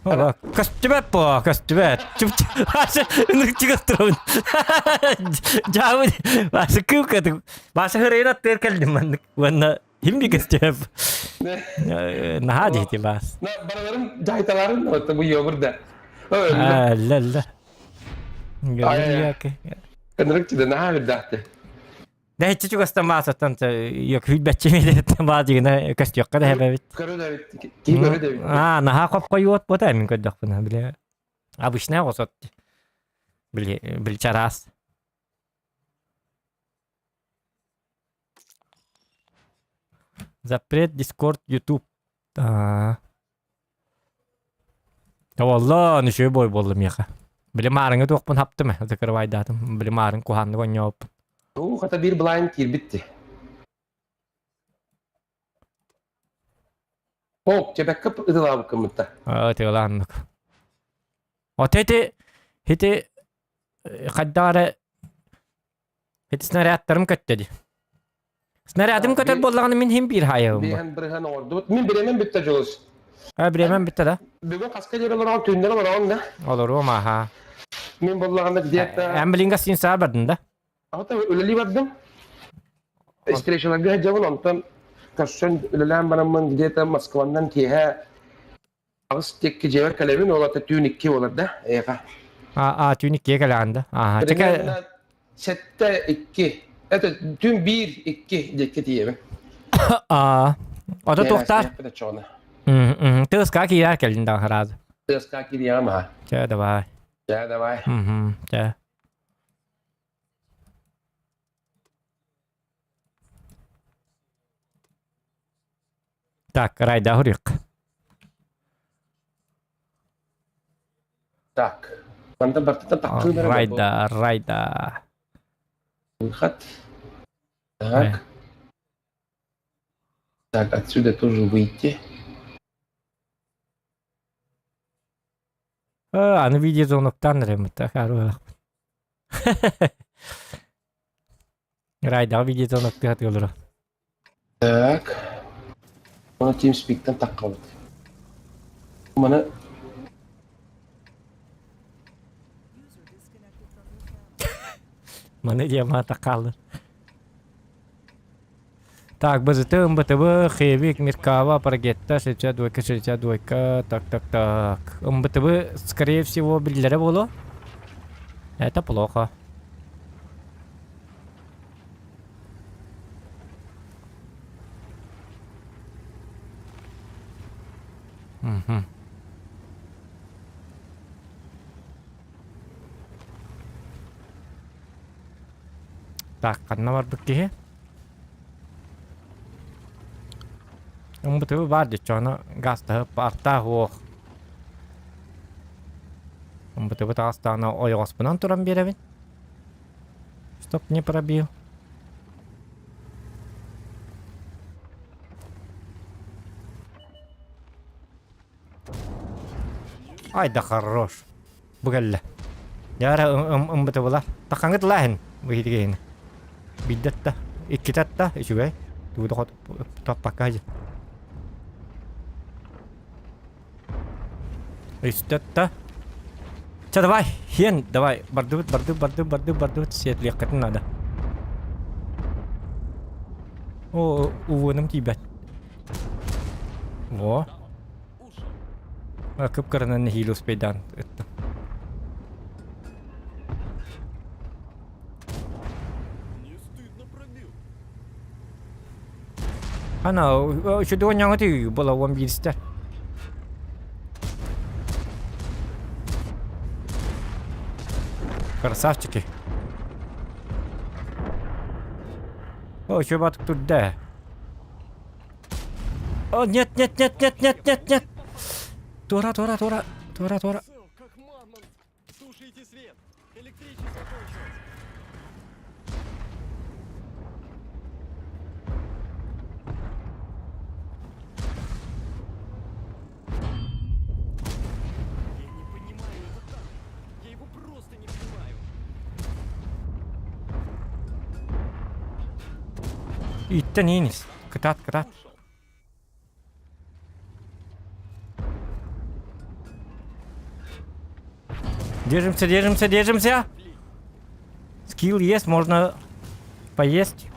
Көстүбэт по, көстүбэт. Баша, ынырык турабын. Дьаабын, Баша кыыл кэтик. Баша хырайын аттыгар кэллим маннык. Уонна Ким бигестеп? Наһаа диэти баас. Барыларын дьайталарын отто бу йобурда. Лелле. Кынырык чиде наһаа үрдәхте. Дэһиччи чугастан баасаттан йөкүйбәччи миэтэттэн баа дигинэ көстүөххэ да хэбэбит. Көрө да бит. Ки көрө да бит. Аа, наһаа хоппойуот бота мин көрдөхпүнэ били обычная осот били били чараас. Запрет Discord YouTube. Аа. Тавалла, нүшө бой болду миэхэ. Били маарыҥы туохпун хаптым э, закрывайдаатым. Били маарын куһааннык онньооппун. Уу, хата биир былаан киирбитти. О, чебекке ытылаабыккыммытта. Аа, тыалааннык. От эти хити хайдаары Ити снарядтарым көттө дии. Снарядым көтөр буоллаҕына мин иһин биир хаайабым бу. Биһэн бырыһан оҥордубут. Мин бириэмэм бүттэ Дьулус. А бириэмэм бүттэ да? Бүгүн хаска диэри олороҕун, түүннэр олороҕун да? Олоруом аха. Мин буоллаҕына где-то... Эн билин гостиницаҕа бардын да? Ата үлэлии бардым. Встречаларга сылдьабын, онтон көрсөн үлэлээн бараммын где-то Москваннан киэһэ 8 диэки дьиэбэр кэлэбин, ол ата түүн 2 буолар да, эйиэхэ. А, түүн 2-ге кэлэҕин да? Ааха. Примерно 7-2. Это түүн 1-2 диэки тиийэбин. А, ото туохтаар? Тыаска киирэр кэллин да сразу. Тыаска киириэҕим аха. Чэ, давай. Чэ, давай. Чэ. Так, райда хуруйк. Так. Мантан бартыттан таххыы Райда, райда. Выход. Так. Так, отсюда тоже выйти. Аны видеозвоноктан реммиттах аруһахпын. Райдаҕа видеозвоноктыа тыалыра. Так. Оны TeamSpeak'тен таққабыт. Маны Маны диэмаа таққаалыр. Так, БЗТ, МБТБ, Хевик, Меркава, Парагетта, 62, 62, так, так, так. МБТБ, скорее всего, биллэрэ буолуо. Это плохо. Мгм. Так, ханна барбыт киһи? МБТБ баар диччоно газтаһы артаах уох. МБТБ таҕыстаҕына ойоҕоспунан туран биэрэбин. Стоп, не пробил. Ай да хорош. Бу кэллэ. Дьэ ымбытыбылар. Тахаҥыт лааһын быһыытыгыһын. Биирдэ атта, иккитэ атта, үчүгэй. Тугу да таппакка дьэ. Үстэ атта. Чэ давай, хиэн, давай, бардыбыт, бардыбыт, бардыбыт, бардыбыт, бардыбыт, сиэтлиэххитин надо. О, УВНым тиийбэт. Во. Кып-кыранан нэһиилэ успейдаан ыттым. Не стыдно пробил. Ана, үчүдү оонньооҥҥут була уон биирстэр. Красавчики. О, еще батык турда. О, нет, нет, нет, нет, нет, нет, нет. Тура, тура, тура, тура, тура. Цел, как мамонт. Тушите свет. Электричество кончилось. Я не понимаю этот танк. Я его просто не понимаю. Иттен иинис. Кытаат, кытаат. Ушел. Держимся, держимся, держимся. Скилл есть, можно поесть.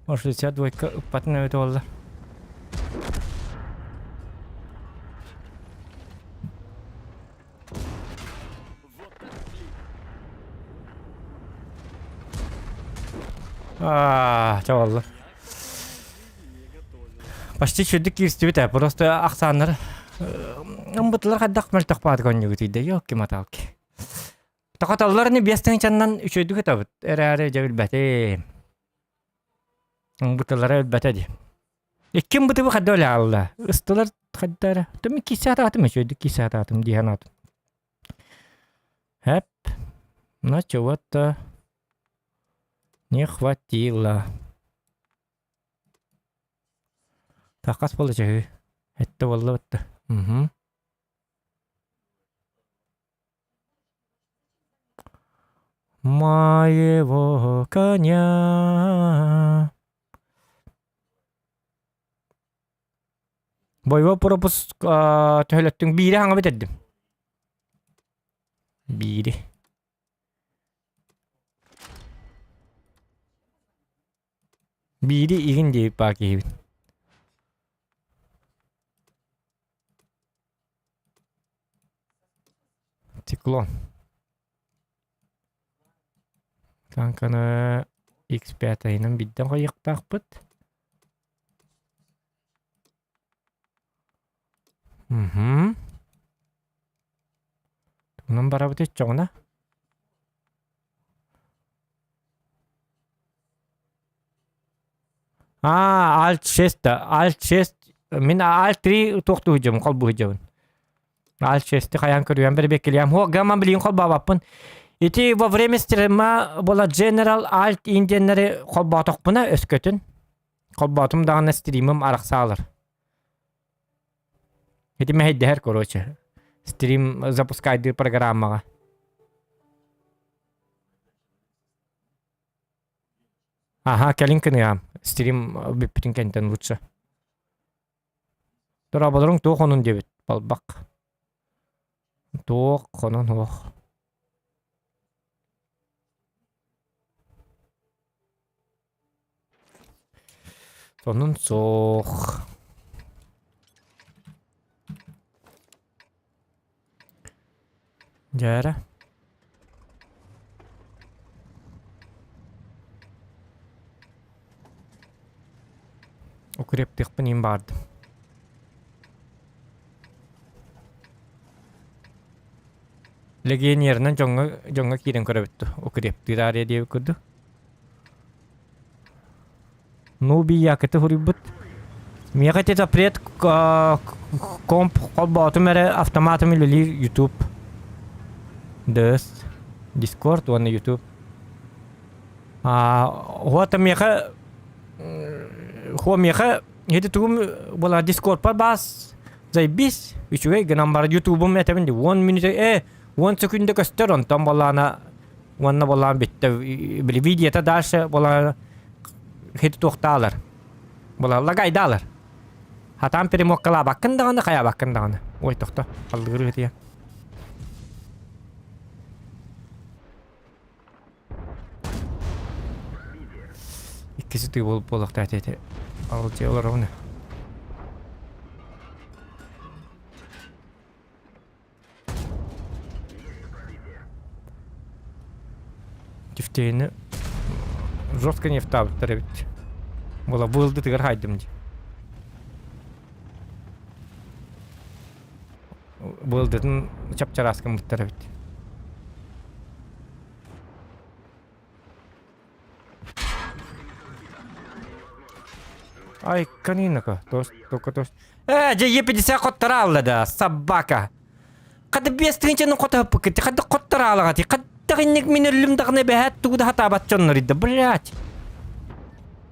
62 ыппатын эбит буолла. Аа, чэ буолла. Почти чүрдүк киирстибит ээ, просто ахсааннар ымбытылар хайдах мөлтөх баатык онньугут ийдэ, ёлки-маталки. Тохотоллор ини биэс тыһыынчаннан үчүгэйдик ытабыт, эрээри дьэ билбэтим. Ымбытылара өлбөтө дии. Икки ымбытыбы хайда өлө Ыстылар хайда эрэ. Түмүк киирсэ сатаатым, үчүгэйдик киирсэ сатаатым дии санаатым. Хэп. Ну чего-то не хватило. Такас буолла чаһыы. Этте буолла бытта. Угу. Моего коня. Боевой пропуск төһөлөттүҥ биири хаҥа бүтэрдим. Биири. Биири игин диэбит баа киһибит. Циклон. Танканы X5-ынан бидден хойуктаахпыт. Угу. Онон барабыт иччоҕуна. Аа, Alt 6 да, Alt 6 мин Alt 3 туохтуу сылдьабын, холбуу сылдьабын. Alt 6 хайаан көрүөм бэрбиэккэлиэм. Һуох гаман билигин холбообоппун. Ити во время стрима була General Alt Indianнары холбоотохпуна өскөтүн. Холбоотум даҕаны стримым арахсаалар. Ити мэһэйдэһэр короче. Стрим запускайдыыр программаҕа. Аха, кэлин кыныам. Стрим бүппүтүн кэнтэн лучше. Дорооболоруҥ туох онун диэбит балбак. Туох хонон ох. Сонун суох. Дьээрэ. Укрептыахпын иин баҕардым. Легионерынан дьоҥҥо дьоҥҥо киирэн көрөбүт дуо? Укрептыыр ария диэбит курдук. Нуби якеты суруйбут. Миэхэ ити запрет комп холбоотум эрэ автоматом үлэлиир YouTube. Дэс. Discord уонна YouTube. А вот миэхэ хуо миэхэ ити тугум була Discordпар баас заебись үчүгэй гынан бар Ютубум этэбин ди 10 минут 10 секунда көстөр онтон болаана Уонна болаан бүттэ били видеота дальше болаан хит туохтаалар. Була лагайдаалар. Хатаан перемоккалаабаккын даҕаны хайаабаккын даҕаны. Ой тохто халлыгыр ыытыйа. Иккиси тыы буолуп буолуохтаах этэ. Ал дьиэ олоробун. Тифтейни жестко нефтаабыттар эбит. Була быылдытыгар хайдым дии. Быылдытын чап-чараас гыммыттар эбит. Ай, канинака, только то. Дьэ, Е50 хоттора алла да, собака. Хата биэс тыһыынчаны хотоһуппуккут, хата хоттора алаҕати, хата инник мин өллүм даҕаны бэһээт тугу да хатаабат дьоннор да, блядь.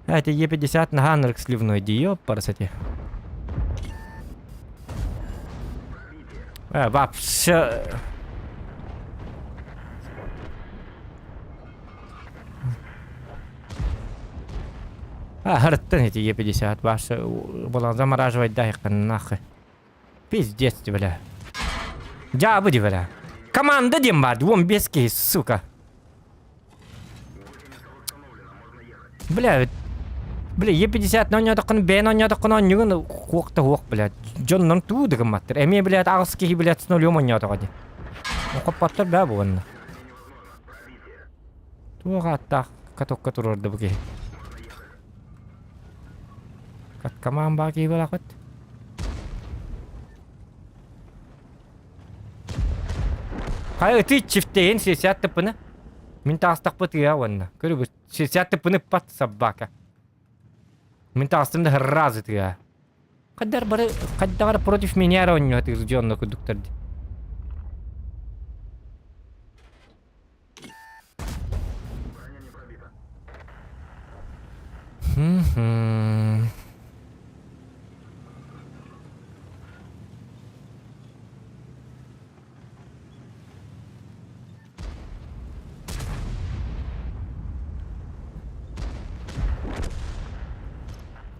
Это Е50 наһаа ынырык сливной дии, ёппарасати. Вообще... Аһарыттан ити Е50 башы буолан замораживать нахуй. Пиздец, бля. Дьаабы ди бля. Команда диэн баар, 15 киһи, сука. Бля, Бля, Е50 оонньоотоххуна, бэйэн оонньоотоххуна оонньуугун хуох да хуох, блядь. Дьоннор туу да гымматтар. Эмиэ, блядь, аҕыс киһи, блядь, с нулем оонньоотоҕо дии. Хоппоттор баа буоланна. Туох ааттаах катокка туруорда бу киһи? Каткамаан баа киһи буолаахпыт. Хайа ытыы чифтейин сесят тыппыны. Мин таастахпыт ыа уонна. Көрүбүт. Сесят тыппыны пат собака. Мин таастым да раз ытыа. Хайдар бары хайдагар против меня оонньоотыыр дьонно курдуктар ди.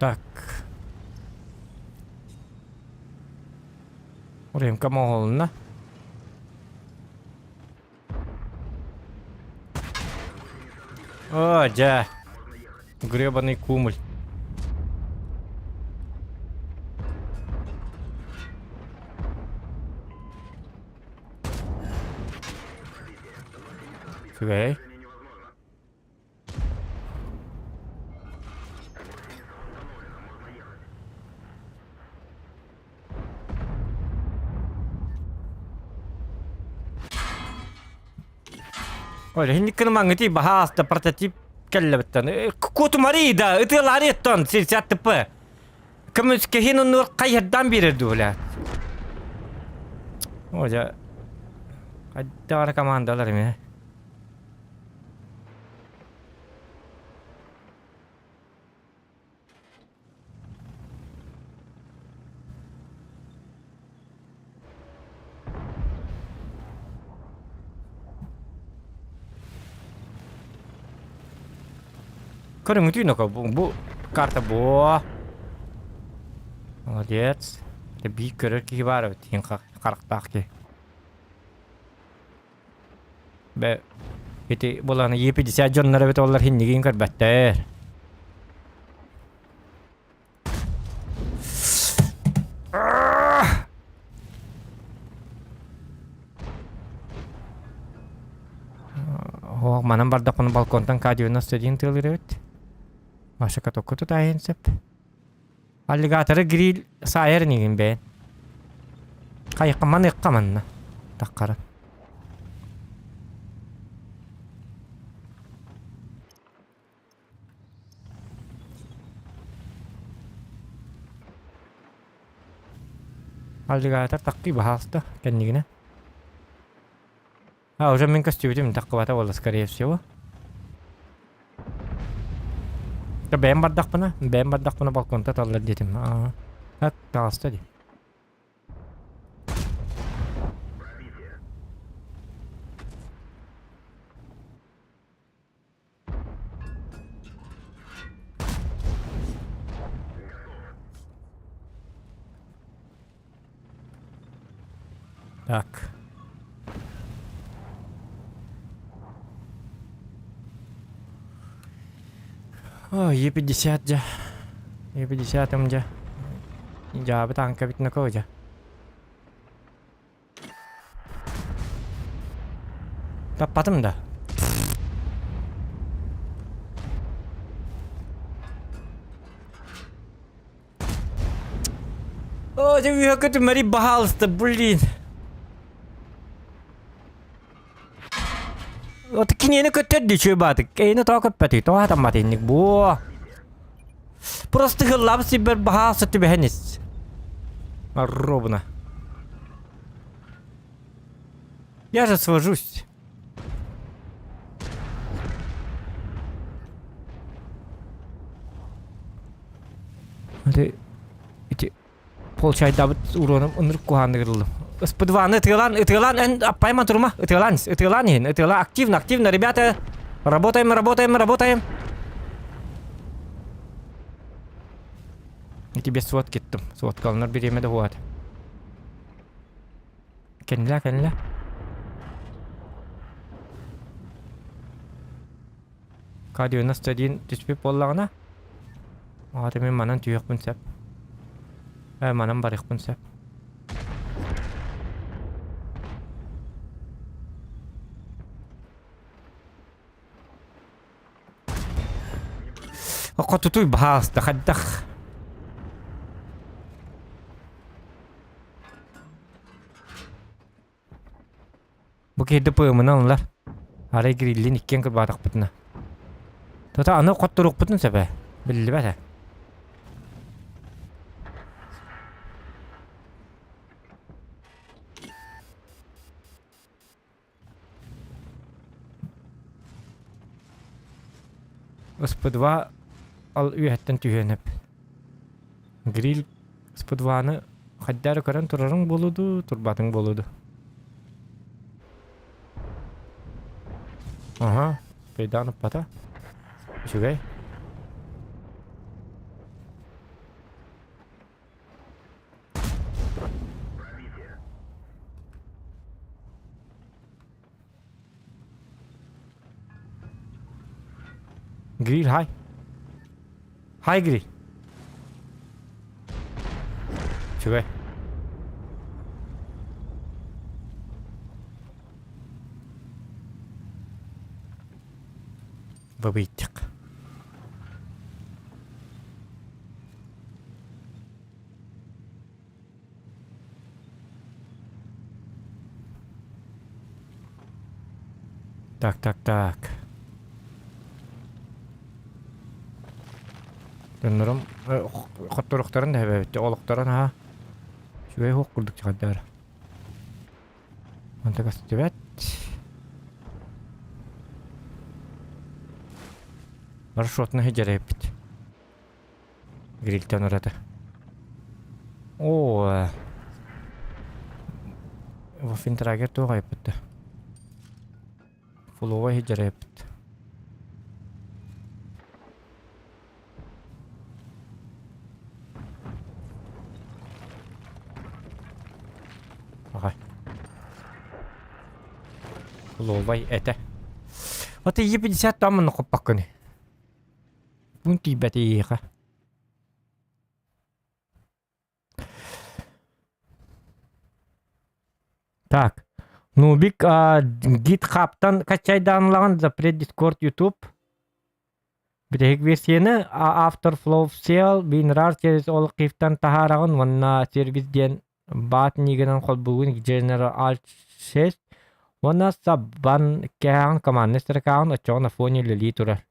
Так. Рюмка моҕолунна. О, дьэ. Гребаный кумуль. Үчүгэй. Ой, хинниккин маңыти баһааста прототип кэллэбиттэн. Кутумари да, ытыалари оттон сирсяттыпы. Көмүскэһин оннугар хайырдан биэрэр дуу, бля. О, дьэ. Хайдах командалар эмиэ. Көрүҥүтүй ноко бу карта буо. Молодец. Биир көрөр киһи баар эбит иһин харахтаах киһи. Бе ити буланы Е50 дьоннор эбит олар хиннигин көрбөттөр. Оһох манан бардахпына балконтан К-91 тыалыыр эбит. Маша катокка тутаайын сөп. Аллигаторы гриль саайар инигин бэйэн. Хайыкка маныыкка манна. Таххара. Аллигатор таккый баһаалыста кэннигинэ. А, уже мин көстүбүтүм таххыбата буолла, скорее всего. Да бэйэм бардахпына, бэйэм бардахпына балконта таллар диэтим. Аа, таҕыста дии. Так. О, Е50 дьэ. Е50 дьэ. Дьаабы таанка бит дьэ. Таппатым да. О, дьэ үөһэ көтүмэри баһаалыста, блин. Вот кинини көттөрдү үчүгэй баатык. Эйини тоҕо көппөтүй, тоҕо хатаммат инник буо. Просто хыллаабыт сирбэр баһаалыста түбэһэн ис. Ровно. Я же свожусь. Ити ити полчайдабыт уроном ынырык куһааннык ыллым. СП2-ны ытыалаан, ытыалаан, эн аппайма турума, ытыалаан, ытыалаан иһин, ытыала активно, активно, ребята, работаем, работаем, работаем. И тебе сводки кеттим, сводкаланар бириэмэ да хуат. Кэннилэ, кэннилэ. К-91 түспүт буоллаҕына. Аата мин манан түһүөхпүн сөп. Э, манан барыахпын сөп. Хотутуй баһаалыста хайдах? Бу киһи ПМ-ынан ылар. Арай гриллин иккиэн кырбаатахпытына. Тута аны хотторуохпутун сөп ээ. Биллибэт ээ. СП2 ал үөһэттэн түһүөн сөп. Гриль СП2-ны хайдах эрэ көрөн турарыҥ буолуо дуу, турбатыҥ буолуо дуу? Аһа, спейдаан ыппата. Үчүгэй. Гриль, хай. Хай, Гриль. Үчүгэй. Бабыйтик. Так, так, так. Дьоннорум хотторуохтарын да эбэбит олохторун аһа үчүгэй суох курдук чаҕайдаар. Онто көстүбэт. Маршрутна сыдьарайбыт. Грильтэн ураты. Оо, Ваффентрагер туох айыппыт Фуловай сыдьарайбыт. Аҕай. Фуловай этэ. Вот и 50 там манна хоппаккыный. Пун тиийбэт эйиэхэ. Так. Нубик GitHub'тан качайдаанылаҕын запрет Discord YouTube. Бүтэһик версияны After Flow Sale WinRAR через ол киифтан таһаараҕын уонна сервис диэн баат нигынан холбуугун General Alt 6 уонна сабан кээҕин командный строкаҕын оччоҕо на фоне үлэлии турар.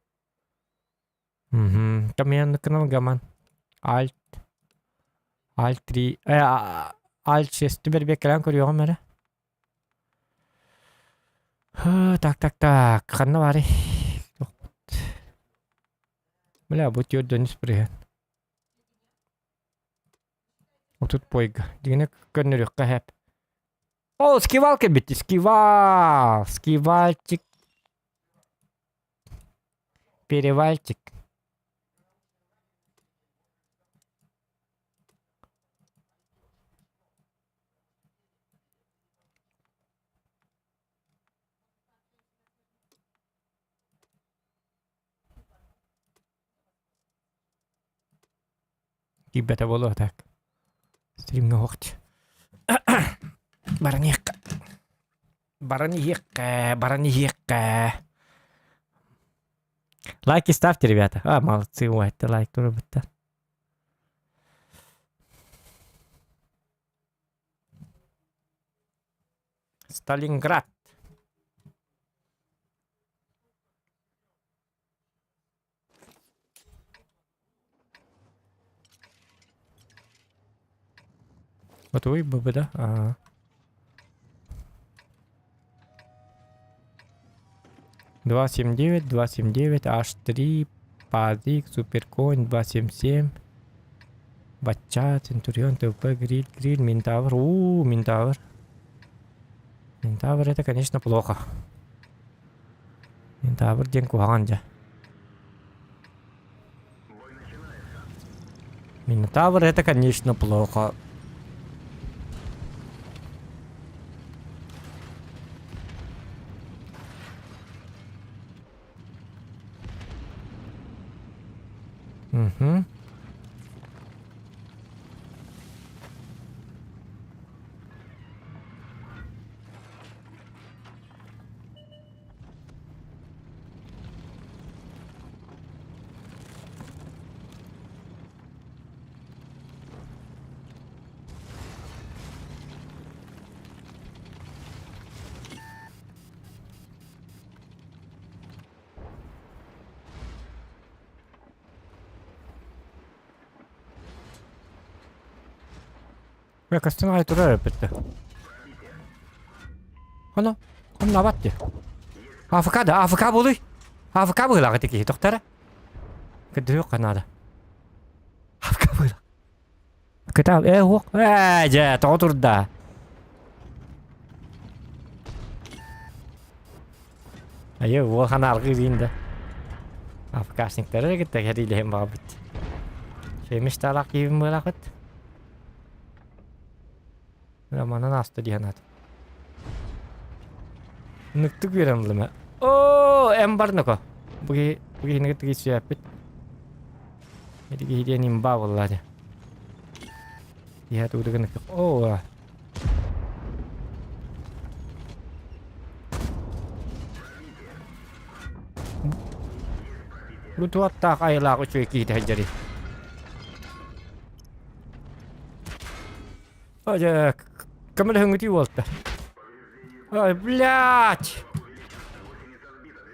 Мгм. Каменный гаман. Альт. Альт 3. Альт 6 бэрбиэккэлээн көрүөҕүм эрэ. Так, так, так. Ханна баарый? Бля, бу түөрт спрыган. 30 пойга. Дигинэ көннөрүөххэ хэп. О, скивал кэлбит. Скивал. Скивальчик. Перевальчик. Киирбэтэ буолуо так. Стримҥэ уһуохча. Баран иһиэххэ. Баран иһиэххэ, баран иһиэххэ. Лайки ставьте, ребята. А, молодцы, ой, это лайк турбуттар. Сталинград. Готовый ББ, да? Ага. 279, 279, H3, Падик, Суперконь, 277, Бачча, Центурион, ТВП, Гриль, Гриль, Минтавр. У, Минтавр. Минтавр это, конечно, плохо. Минтавр диэн куһаҕан дьэ. Минотавр это, конечно, плохо. Угу. Бля, көстөн аҕай турар эппиттэ. Оно, онно дии. АФК да, АФК буолуй. АФК быһыылаах ити киһи, тохтоо эрэ. Көрдөрүөххэ наада. АФК быһыылаах. Кытаал, ээ, уох, ээ, дьэ, тоҕо турда? Айы, уол ханаалгыы диин да. АФКшниктары кытта кэриилэһин баҕабыт. Шемиш таалаах киһибин быалаахыт. Манан ааста дии санаатым. Ныктык үөрэн ыллым. Оо, эм бар ноко. Бу киһи бу киһини кытта киирсиэппит. Ити киһи диэн имба буолла дии. Иһэ тугу гына Оо. Бу туаттаах айылаах үчүгэй киһитэ сылдьарый. Ой, көмөлөһүҥҥүтүй уолта. Ой, блядь!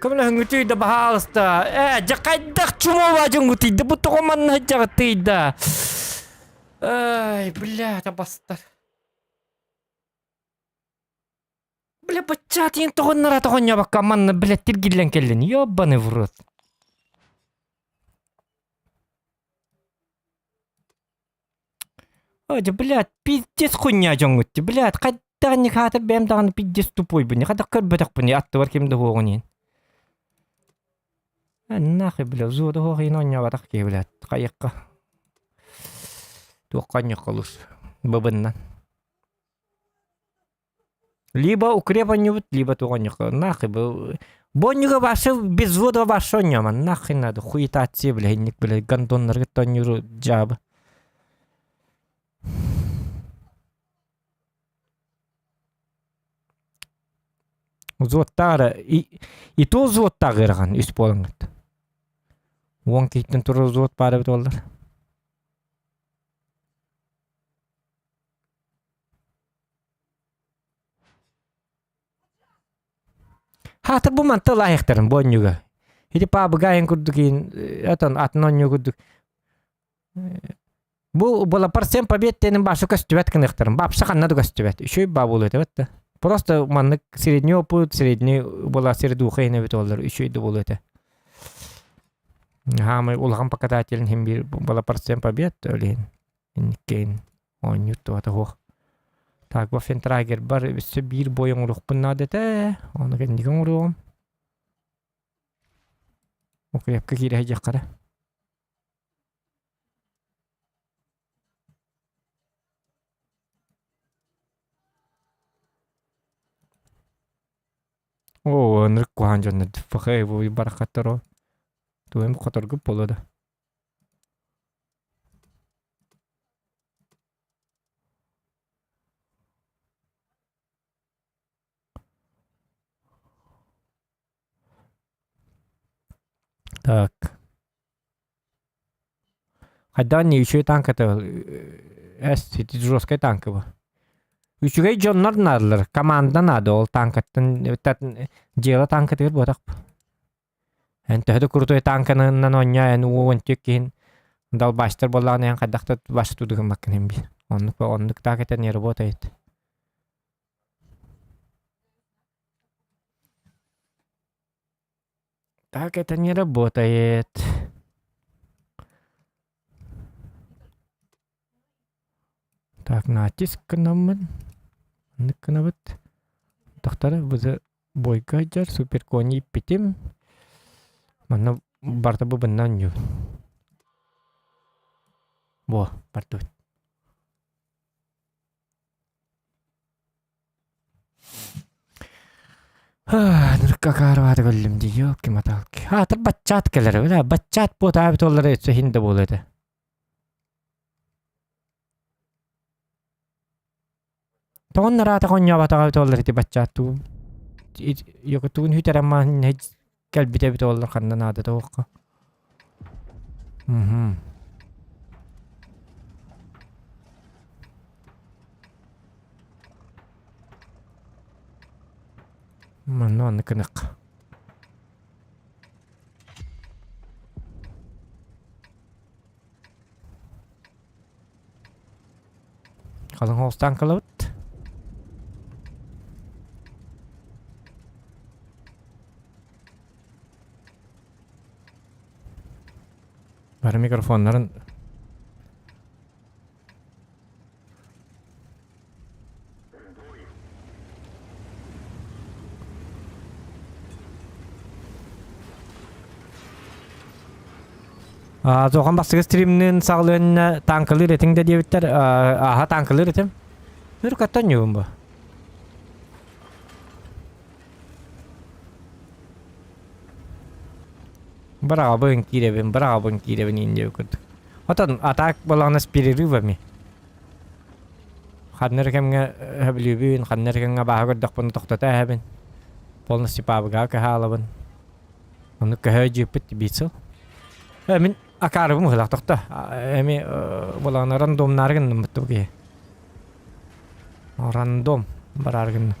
Көмөлөһүҥҥүтүй да, баһаалыста. Ээ, дьэ хайдах чумова дьоҥҥутуй да, бу тоҕо манна сылдьаҕытый да. Ай, блядь, абастар. Бля, баччаатыйын тоҕоннора тоҕонньобокко манна, блядь, тиргиллэн кэллин. Ёбаный в рот. Ой, блядь, пиздец хуйня дьоҥҥут, блядь, хайдах не хаатыр бэйэм даҕаны пиздец тупойбун, хайдах көрбөтөхпүн, аттыбар ким да суоҕун иһин. Нахуй, бля, взвода суох иһин оонньообатах киһи, блядь, хайыахха. Туохха оонньуохха олус, быбыннан. Либо укреп оонньуубут, либо туох оонньуохха. Нахуй, бу бу оонньууга вообще без взвода вообще оонньоомон, нахуй надо, хуетация, бля, инник, бля, гондоннарга оонньууру дьаабы. Взводтаах и, и то взводтаах ыарахан үс буолаҥҥыт. Уон киһиттэн турар взвод баар эбит буоллар. Хаатыр бу манта лаайыктарын бу онньуга. Ити паабыга курдук иин отон атын онньу курдук. Бу была процент побед диэнин башы көстүбэт гыныахтарын. Бапса ханна да көстүбэт. Үчүгэй баа буолуо этэ да. Просто маннык средний опыт, средний была средуха иһин эбит оллар үчүгэй да буолуо этэ. Хаамай улахан показателин иһин биир была процент побед өлүһүн. Инниккейин оонньуур туһата суох. Так, Waffentrager бар өссө биир бой оҥоруохпун наада этэ. Ону кэнники оҥоруоҕум. Укрепка киирэ сылдьыаххара. Оо, ынырык куһаҕан дьоннор фхэ барахаттар оо. Тугу хоторгуп буолуо да. Так. Хайдах не үчүгэй танката эс ити жесткай танка бу. Үчүгэй дьоннор наадалар, команда наада ол танкаттан дьыала танкатыгар буотах. Эн төһө да крутой танканынан оонньоо эн уон түк киһин далбаачтар буоллаҕына эн хайдах да баш тудугуммаккын ин биир. Оннук оннук так это не работает. Так это не работает. Так, натиск гынаммын. Оннук гынабыт. Тохтор бызы бойга сылдьар суперкони иппитим. Манна барыта бу бынна оонньуубун. Во, бардыбыт. Нырыкка көрдүм дии, ёлки-моталки. Аатыр баччаат кэлэр, бля, баччаат буотаабыт буоллар өссө иһин да буолуо этэ. Тоҕон нараата хонньообатаҕа эбит буоллар ити баччаат тугун тугун хүтэрэн маан кэлбитэ эбит буоллар ханна наада тоҕоххо. Мгм. Манна оннук гынык. Халыҥ холстаан кылабыт. Бары микрофоннарын Зохан бастакы стримнин саҕалыан танкалыыр этиҥ да диэбиттэр. Аха танкалыыр этим. Үркаттан ньугун бу. Быраҕабын киирэбин, быраҕабын киирэбин иин диэбит курдук. Отон атак балаҕана с перерывами. Ханна эрэ кэмҥэ өһөбүлүүбүн, ханна эрэ кэмҥэ бааһа көрдөхпүнэ тохтото эһэбин. Полностью паабыгаҕа көһө аалабын. Ону көһө дьиэппит бицел. Э, мин акаарыбым ыһылах тохто. Эми балаҕана рандомнаары гынным бу киһи. Рандом бараары гынным.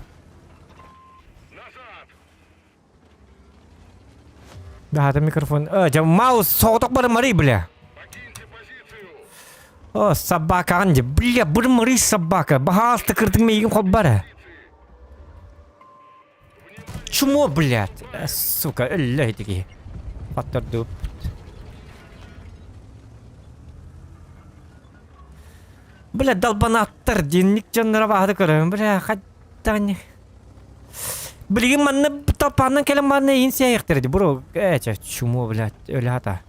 Даһата микрофон. Э, дьэ, маус соҕотох барымарый, бля. О, собака анди. Бля, барымарый собака. Баһаалта кырдың мейгин холбара. Чмо, блядь. Э, сука, өллө ити Паттардып. Бля, долбанаттар, динник дьоннора баһады көрөм. Бля, хаттан. Билигин манна толпааннан кэлэн манна иин сиэйэхтэрэ дии. Бро, ээ, чэ, чмо, блядь, өлө хата.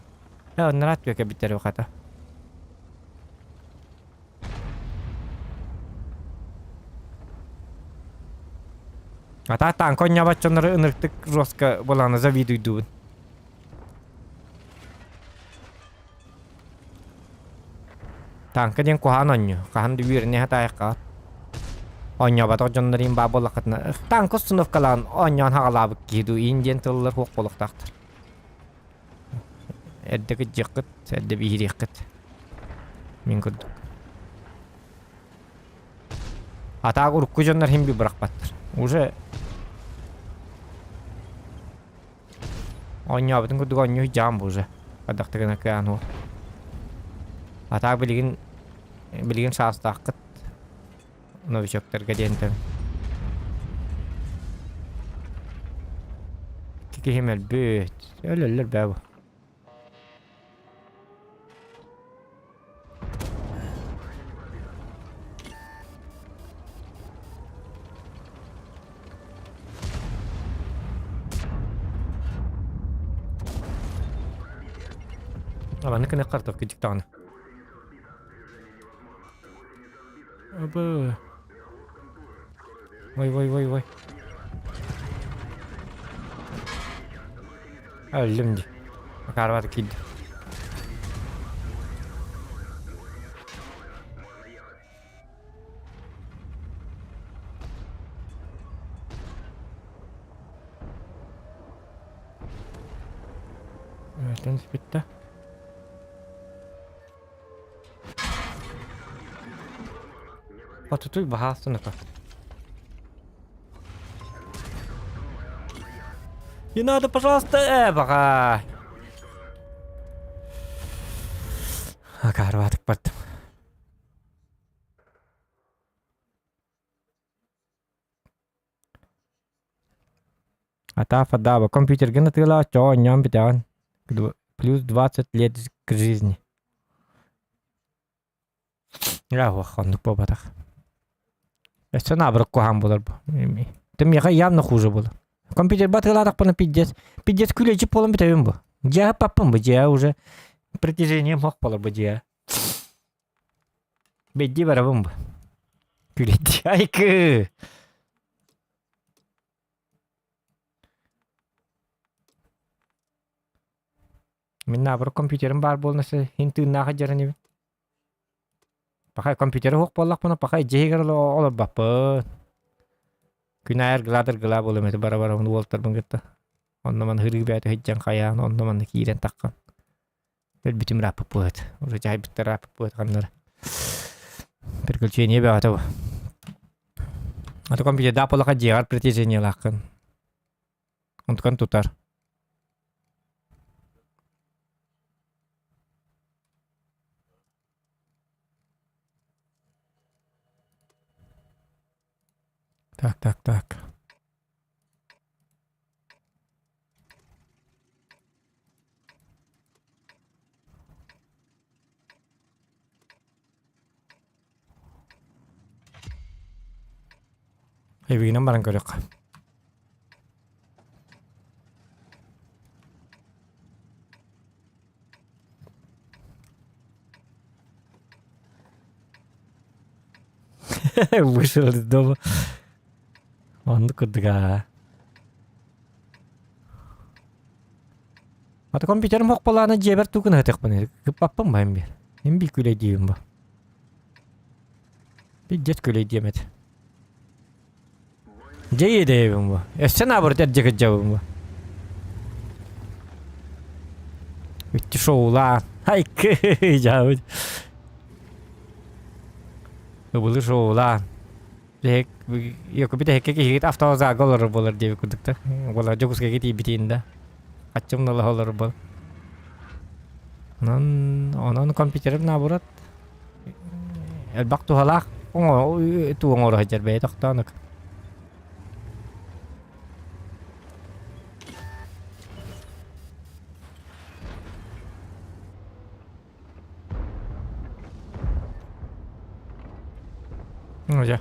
Э, оннораат түөкэ бүтэр хата. Ата танка онньообот дьоннору ынырыктык жестко былаана завидуйдуубун. Танка диэн куһаҕан оонньуу. Хаһан да үөрэнэ сатаайахха. Оонньооботох дьоннор иин баа буоллаххытына танка установкалаан оонньоон хаҕалаабыт киһи дуу иин диэн тыллар суох буолуохтаахтар. Эрдэ кырдьыаххыт, эрдэ биһириэххит. Мин курдук. Атаак урукку дьоннор иһин бырахпаттар. Уже Оонньообутун курдук оонньуу дьаам бу уже. Хайдахтыгына кыаан уол. Атаак билигин билигин саастааххыт новичоктарга диэн тэм. Икки киһим өлбүт. Өлөллөр бээ бу. Абаны кыны картов кидик даҕаны. Абы. Ой, ой, ой, ой. Өллүм дии. Акаарбат киирдим. Өлтөн бүттэ. Отутуй баһаастын ото. Не надо, пожалуйста, э, баҕа. Акаарбатык бардым. Атаа фадаба компьютерга атыылаа чоо оонньоон бүтэҕин. Плюс 20 лет к жизни. Ээ оннук буолбатах. Өссө наоборот куһаҕан буолар бу. Ты миэхэ явно хуже было. Компьютерба атыылаатахпына пиздец. Пиздец күлэчик буолан бүтэбин бу. Дьиэҕэ паппын бу дьиэ уже притяжением суох буолар бу дьиэ. Бэйдии барабын бу. Күлэйдии. Айкы! Мин наоборот компьютерым баар буолан иһин тыыннаах сылдьар инибин. Пахай компьютера суох буоллахпына пахай дьиэ иһигэр олорбаппын. Күн аайы аргылаа-дыргылаа буолуом этэ бара-барабын уолаттарбын кытта. Онно-манна һырыы бэйэтэ сылдьан хайаан онно-манна киирэн таххан. Өлбүтүм ырааппыт буолуо Уже дьаһайбыттар ырааппыт буолуо ханнара. Приключение бөҕөтө бу. А то компьютердаах буоллахха дьиэҕэр притяжениелааххын. Онтукан тутар. Так, так, так. Эбигинэн баран көрүөххэ. Вышел из дома. Оннук курдук аа. Ата компьютерым хохпалаана дьиэбэр тугун ыһытыахпын кыппаппын ба эмбиэр. Эм бии күлэйдиибин ба. Пиздец күлэйдиэм этэ. Дьэ иэдэйэбин бу. Өссө наоборот эрдэ кырдьабын бу. Үттү шоулаан. Айкы дьаабыт. Ыбылы шоулаан. Якубит эһэккэ киһигит автовокзалга олорор буолар диэбит курдуктар. Буолар Дьокуускайга тиийбитин да. Хаччым налаһа олорор буол. Онон, онон компьютерым наоборот элбэх туһалаах тугу оҥоро сылдьар бэйэ тохтоонук. Ну, дьэ.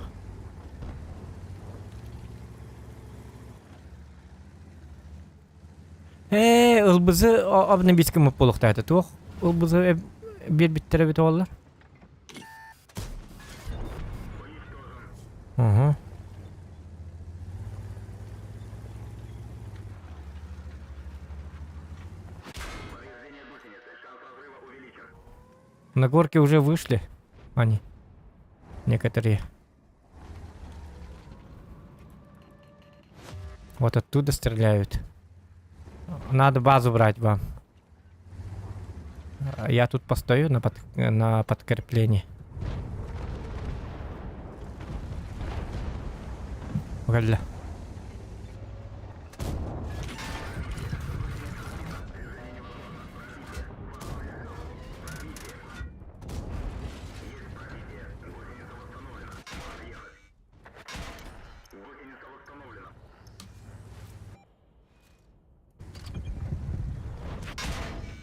Ээ, ылбызы обнабить кымып буолуохтаах туох ылбызы биэрбиттэрэ эбит буоллар. Угу. На горке уже вышли они. Некоторые. Вот оттуда стреляют. Надо базу брать вам. Я тут постою на, под, на подкреплении. Галя.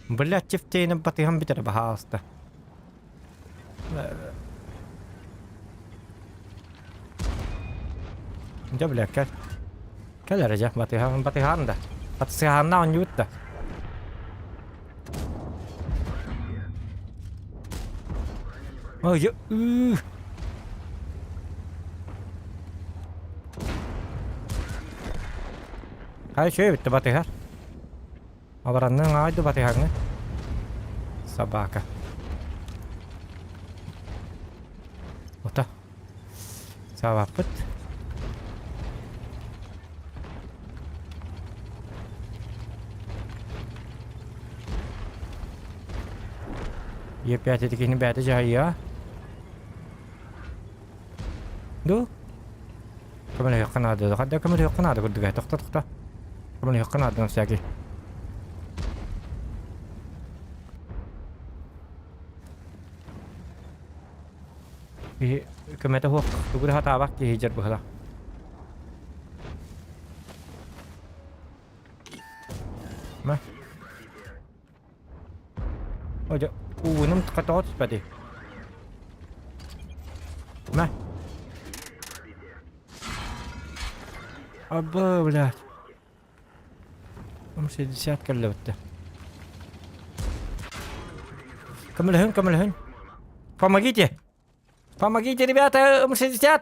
Блядь, тефтейнин батыһан бүтэр баһаалыста. Дьэ, бля, кэл. Кэл эрэ дьэ, батыһан, батыһан да. Батысыһаанна оонньуут да. Ой, ыы. Хай үчүгэй бүттэ батыһар. Абаранныҥ аҕай да батыһаҥҥын. Собака. Ота. Саабаппыт. Е5 ити киһини бэйэтэ дьаһайыа. Ду? Көмөлөһүөххэ наада. Хадда көмөлөһүөххэ наада курдук. Тохто тохто. Көмөлөһүөххэ наада на всякий. Киһи көмөтө суох тугу да сатаабат киһи дьэр быһыла. Ма? Ой, ууным тоҕо түспэтий? Ма? Абы, блядь. 60 кэллэ бүттэ. Көмөлөһүн, көмөлөһүн. Помогите! Помогите, ребята, М60!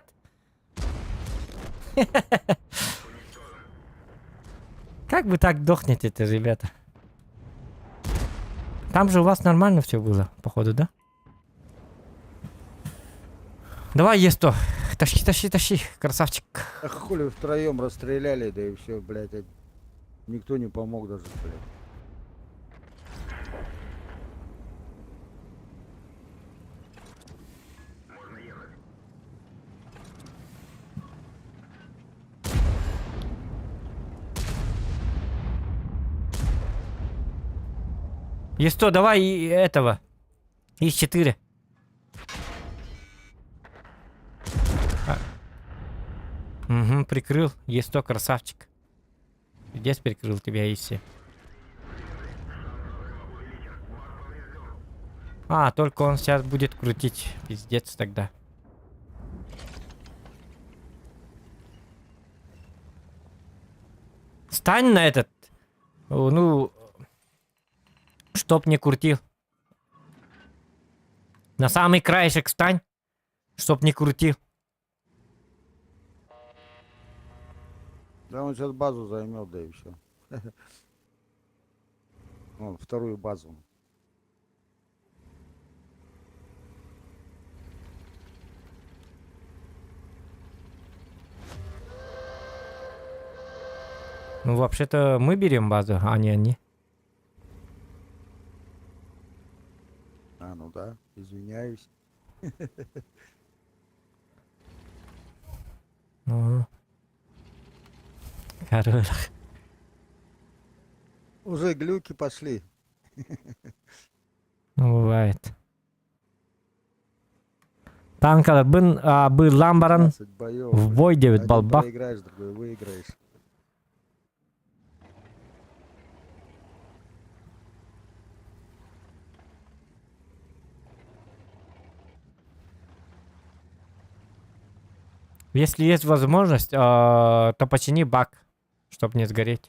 Как вы так дохнете-то, ребята? Там же у вас нормально все было, походу, да? Давай, Есто. Тащи, тащи, тащи, красавчик. А хули втроем расстреляли, да и все, блядь. а Никто не помог даже, блядь. Есто, давай и этого. Их четыре. Угу, прикрыл. Есть то красавчик. Здесь прикрыл тебя и все. А, только он сейчас будет крутить. Пиздец тогда. Стань на этот. Ну, чтоб не крутил. На самый краешек стань, чтоб не крутил. Да он сейчас базу займет, да и все. Вон, вторую базу. Ну, вообще-то мы берем базу, а не они. А, ну да, извиняюсь. Ну. Короче. Уже глюки пошли. Ну, бывает. Танкаларбын быылаан баран 15 боев. в бой диэбит Один балбах. проиграешь, другой выиграешь. Если есть возможность, то почини бак, чтоб не сгореть.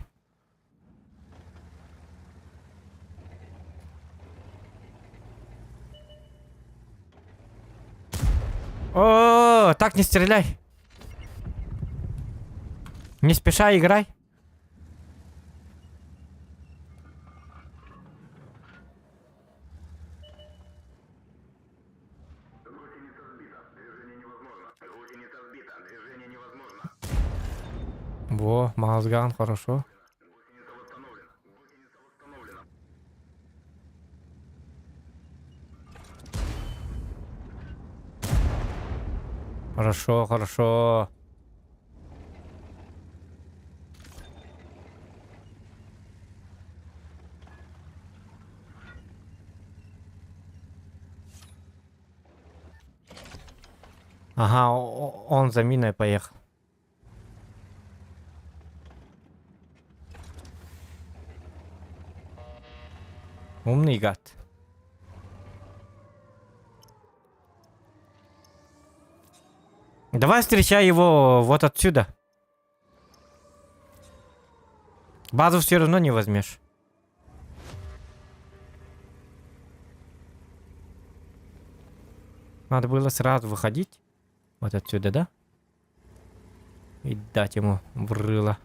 О, так не стреляй. Не спеша играй. Во, Мазган, хорошо. Хорошо, хорошо. Ага, он за миной поехал. Умный гад. Давай встречай его вот отсюда. Базу все равно не возьмешь. Надо было сразу выходить. Вот отсюда, да? И дать ему в рыло.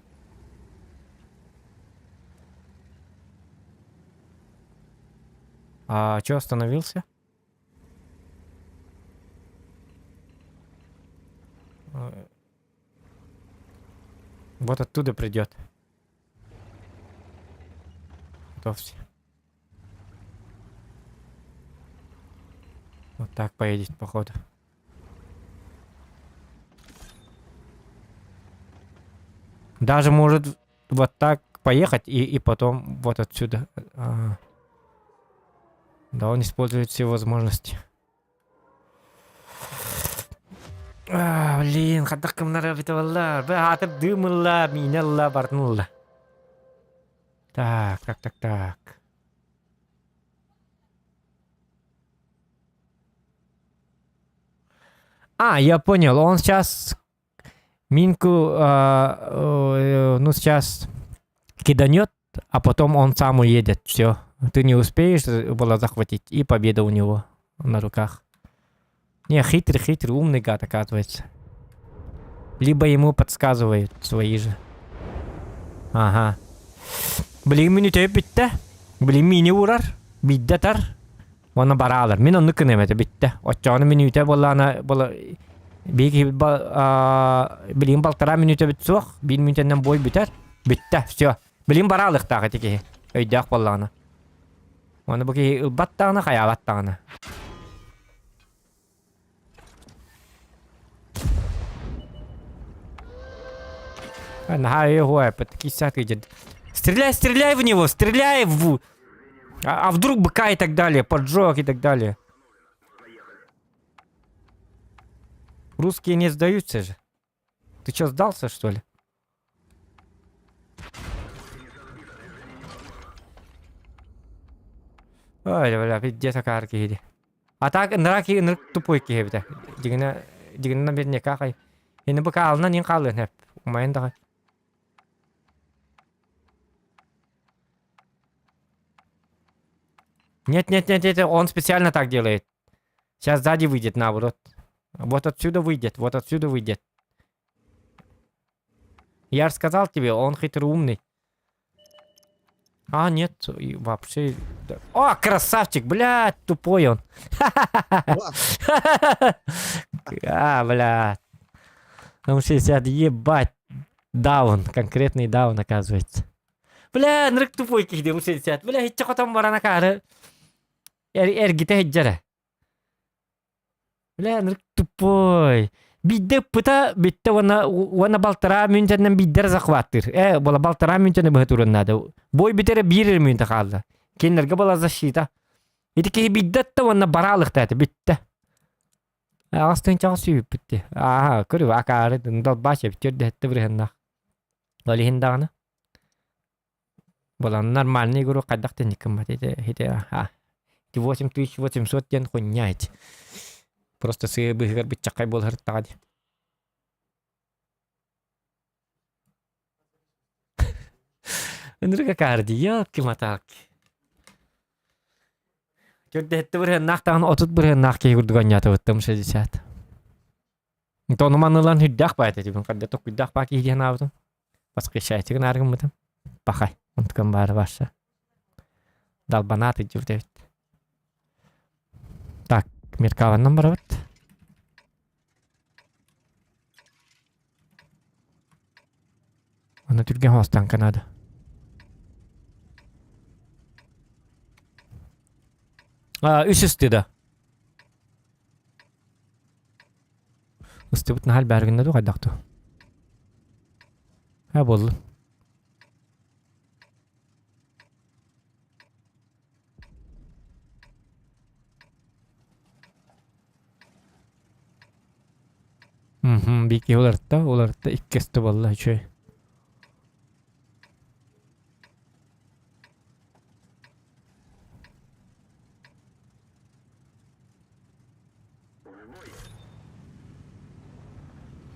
А чё остановился? Вот оттуда придет. Готовься. Вот так поедет, походу. Даже может вот так поехать и потом вот отсюда. А. Да, он использует все возможности. А, блин, хайдах гыннара эбитэ буолла. Баатыр дым ылла, миинэ ылла, барытын ылла. Так, так, так, так. А, я понял, он сейчас минку, ну, сейчас киданет, а потом он сам уедет. Все. Ты не успеешь было захватить, и победа у него на руках. Не, хитрый, хитрый, умный гад, оказывается. Либо ему подсказывают свои же. Ага. Блин, мүнүүтэ бүттэ. Блин, мини уурар. Биирдэ ытар. Уонна бараалар. Мин оннук гыныам этэ бүттэ. Оччоҕуна мүнүүтэ буоллаҕына буола биһиги билигин балтараа мүнүүтэбит суох. Биир мүнүүтэннэн бой бүтэр. Бүттэ, все. Билигин бараалыахтаах ити киһи. Өйдөөх буоллаҕына. Уонна бу киһи ылбат даҕаны, хайаабат даҕаны. Наһаа өйө Стреляй, стреляй в него, стреляй в... А вдруг быка и так далее, поджог и так далее. Русские не сдаются же. Ты что, сдался, что ли? Ой, бля, пиздец акаар киһи А так ыныраа киһи ынырык тупой киһи эбитэ. Дьигинэ дьигинэ наверняка хай. Ини бу каалынан ин хаалыан хэп. Умайын даҕай. Нет, нет, нет, нет, он специально так делает. Сейчас сзади выйдет наоборот. Вот отсюда выйдет, вот отсюда выйдет. Я же сказал тебе, он хитрый умный. А, нет, и вообще... да. О, красавчик, блядь, тупой он. А, блядь. М60, ебать. Даун, конкретный даун, оказывается. Бля, нырык тупой киһи М60. Бля, иччэ хотон баран акаары. Эргитэ сылдьара. Бля, ынырык тупой. Биирдэ ыппыта бүттэ уонна уонна балтараа мүнтэннэн биирдэ эрэ захваттыыр. Э, буола балтараа мүнтэни быһа туруон наада. Бой бүтэрэ биир эрэ мүнтэ хаалла. Кинилэргэ была защита. Ити киһи биирдэ атта уонна бараалыхта этэ бүттэ. Аҕыс тыһыынчаҕа сүүрүппүт дии. Ааһа, көрү акаары далбач эбит төрдө бырыһыннаах. Ол иһин даҕаны. Буолан нормальный игру хайдах тэнник гыммат ити ити а ити 8800 диэн хуйня ити. Просто сыа быыһыгар быччаххай буола сырыттаҕа дии. Ынырык акаары дии, ёлки-маталки. Төрдүһэтте бырыһыаннаах даҕаны 30 бырыһыаннаах киһи курдук анньаатыбыттым 60. Тону манылан үрдээх баайт этибин, хадда токуйдаах баа киһи диэн аабытым. Восхищайте гынаар гыммытым. Пахай, онтукам баара барса. Далбанаат илдьибит эбит. Так, Меркаваннан барабыт. Аны түргэн хоостан Канада. А, үс ыстыда. Ыстыбыт наһаа элбээргиннэ дуу хайдах дуу? Һэ буоллун. Мм биир киһи уларытта, уларытта икки өстө буолла үчүгэй.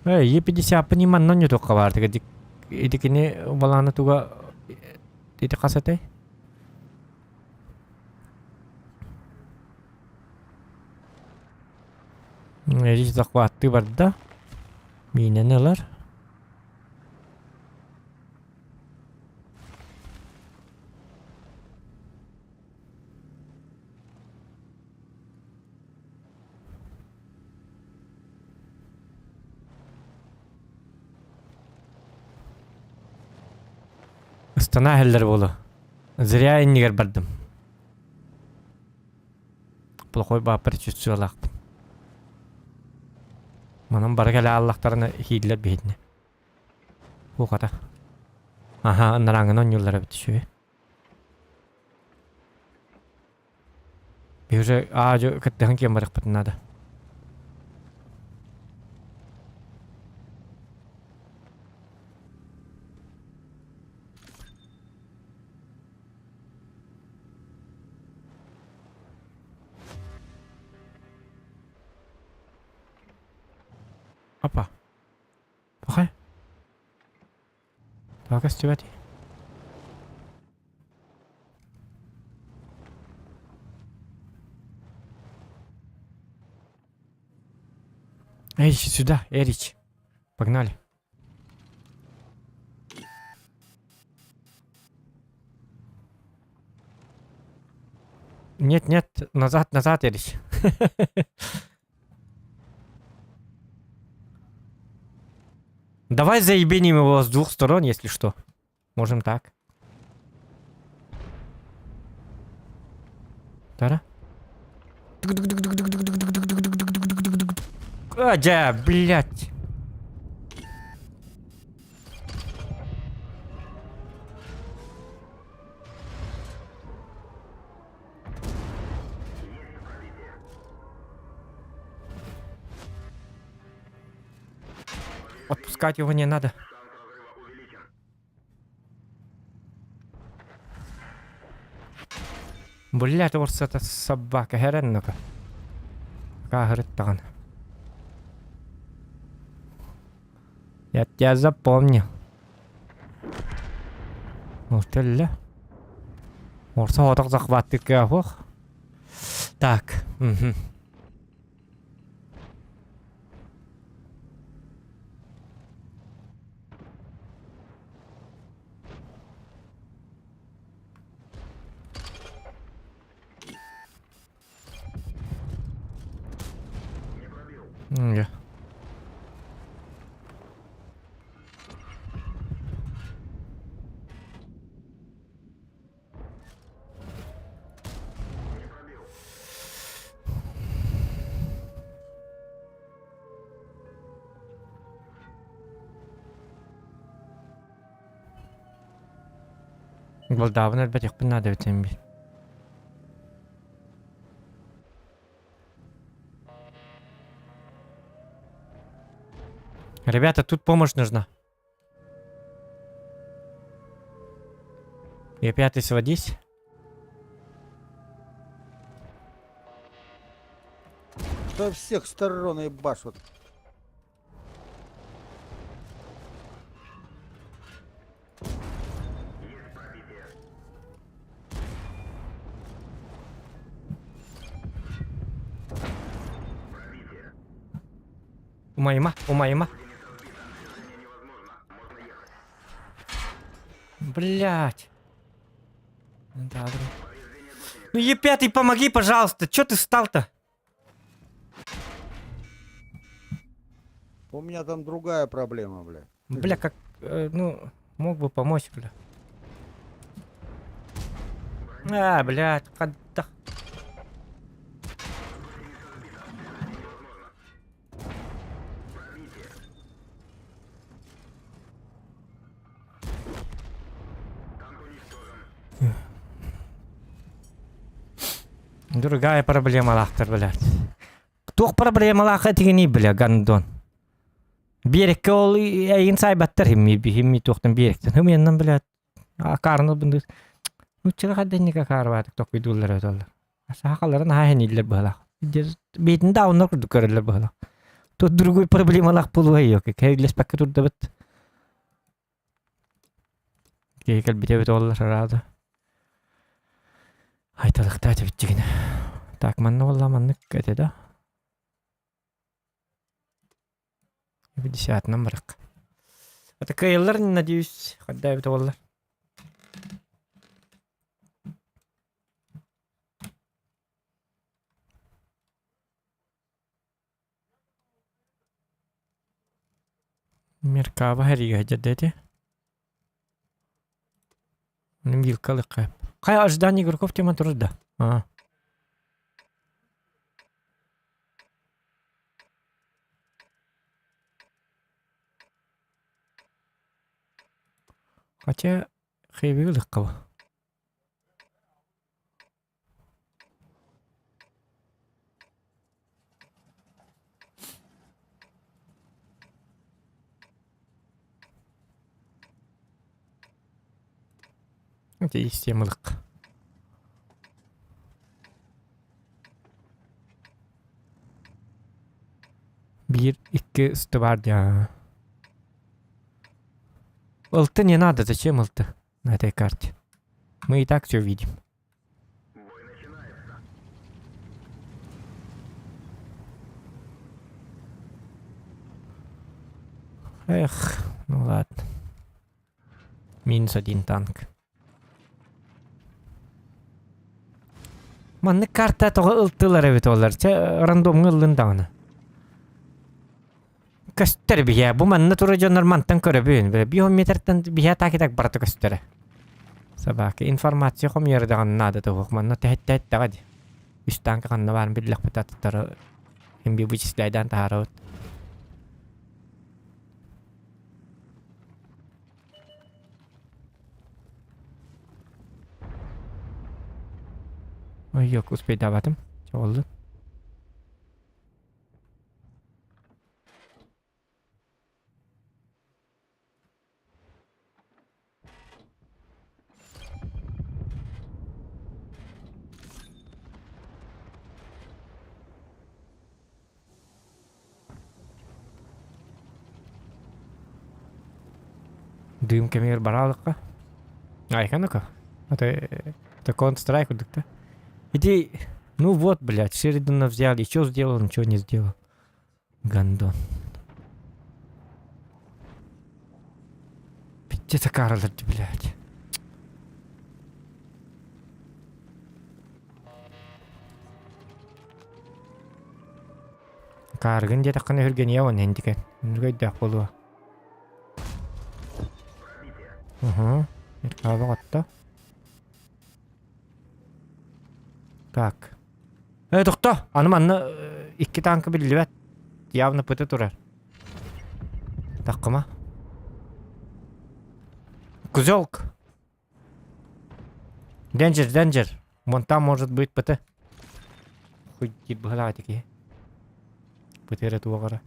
Эй, Е50 манна ньутукка баартыга итикини балаана туга ити хас этэй? Речь захваттыы барда. Миинэн ылар. Ыстана иһэллэр буолуо. Зря иннигэр бардым. Плохой бааппар чувствуялаахпын. Манан бары кэлэ ааллахтарына иһииллэр биһитинэ. Уохата. Аха, анарааҥҥын оонньууллар эбит үчүгэй. Биһи уже аа-дьуо кыттыһан киэн барыахпытын наада. Опа. Пахай. Тоҕо көстүбэтий? Эрич, сюда, Эрич. Погнали. Нет, нет, назад, назад, Эрич. Давай заебеним его с двух сторон, если что. Можем так. Тара. А, да, блядь. Отпускать его не надо. Блядь, орсата собака херен ну-ка. Кааһырыттаҕын. Я тебя запомнил. Ол төллө. Орса отох захваттык ох. Так. Угу. Дьэ. Голдаабын өлбөтөхпүн наада эбит син биир. Ребята, тут помощь нужна. И опять ты сводись. Со всех сторон ебашут. Умайма, умайма. Блять. Да, Ну Е5, помоги, пожалуйста. Чё ты встал-то? У меня там другая проблема, бля. Бля, как, ну, мог бы помочь, бля. А, блядь, хайдах. Другая проблема лахтар, блядь. Туох проблемалаах этигиний, бля, гандон. Биэрэккэ ол эйигин саайбаттар химми химми туохтан биэрэктэн хымыйаннан блядь акаарны бындыыр нууччалар хайдах акаарбаатык токуйдууллар этоллар сахаларын наһаа иһинииллэр быһалаах бэйэтин да онно курдук көрөллөр быһалаах тут другой проблемалаах буолуо кэһиллэспэккэ турдабыт киһи кэлбитэ эбит оллар араада айталыктаа эбитчигин так манна буолла маннык этэ да Десятынан барык. Это кыайыллар, надеюсь, хадда эбит буоллар. Меркаба хэригэ дьэрдэ Вилкалыкка. Хай ожидание игроков тема турар да. А. Хотя хэвилыккаба. Ити системалык. Биир, икки ыстыбаар дьаа. Ылты не надо, зачем ылты на этой карте? Мы и так все видим. Эх, ну ладно. Минус один танк. Маннык карта тоҕо ылтылар эбит олар. Чэ, рандомҥа ыллын даҕаны. Көстөр биһэ. Бу манна турар дьоннор мантан көрөбүн. Биһон метртэн биһэ так и так барыта көстөрө. Собака информация хомуйар даҕаны наада туһук. Манна тэһиттэһиттэҕэ дии. Үс танка ханна баарын биллэхпит аттары имби вычисляйдаан таһаарабыт. Ой, yok, успейдаабатым. Чоҕуллун. Дыым кэмигэр бараалыкка. Айка ну-ка. Это, это Counter-Strike курдук да? Иди, ну вот, блядь, Шеридана взяли, что сделал, ничего не сделал. Гандон. Пиздец, Карлер, блядь. Кааргын диэтэххинэ үргэниэ уонна индикен. Үҥкөйдөөх буолуо. Уһу. Иркаабах отто. Так. Э, тохто! Аны манна икки танка биллибэт. Явно пыты турар. Таккыма. Кузелк! Денджер, денджер. Вон там может быть ПТ. Хуй диир быһалаах ити киһи. ПТ эрэ туох эрэ.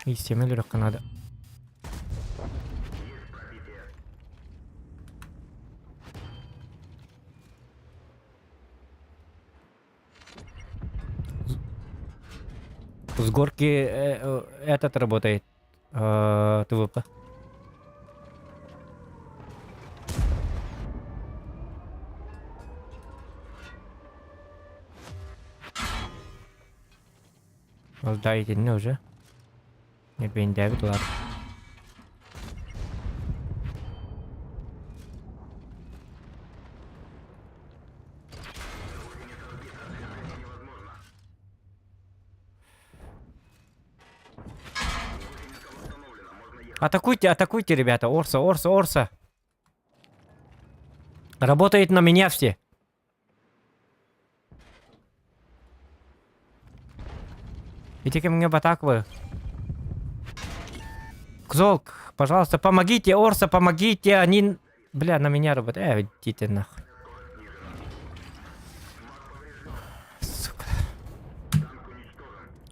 Истиэмэ өлөрөххө наада. С горки этот работает. ТВП. Ол да итиннэ уже. Небендээбит улаат. Атакуйте, атакуйте, ребята. Орса, Орса, Орса. Работает на меня все. Ити кэмҥэ батаакыбы. Кзолк, пожалуйста, помогите, Орса, помогите, они... Бля, на меня работают. Идите нахуй. Сука.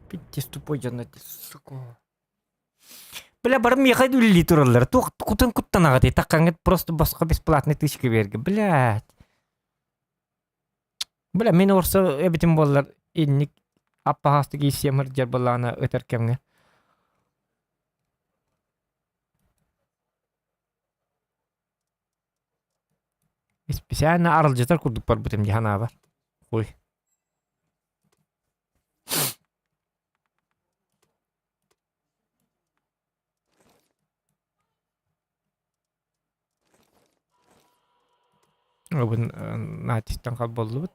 Пиздец тупой дьон, сука. Бля, бары миэхэ үлэлии тураллар. Туох кутун куттанаҕытый? Таккаҥҥыт просто босхо бесплатный тысяча биэргэ. Блядь. Бля, мин орса эбитим буоллар инник аппаһаастык ииссиэм сылдьар былаана ытар кэмҥэ. Специально аралдьытар курдук барбытым дии санаабар. Ой. Бүгүн натистан хал буоллубут.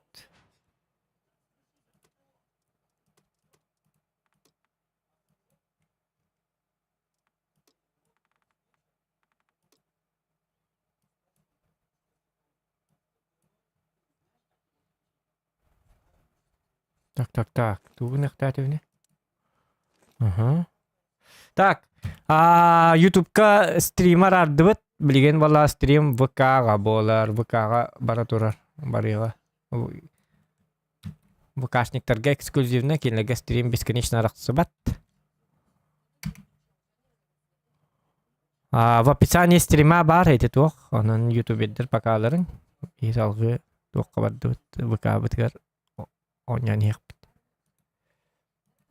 Так, так, так. Тугун эхтээтибини? Аха. Так, Ютубка стримар ардыбыт. Билигин буолла стрим ВК-ҕа буолар. ВК-ҕа бара турар. Барыаҕа. ВКшниктарга эксклюзивно кинилэргэ стрим бесконечно арахсыбат. В описании стрима баар ити туох. Онон ютубердэр покаларын и салгыы туохха бардыбыт ВК-бытыгар оонньоон иһиэхпит.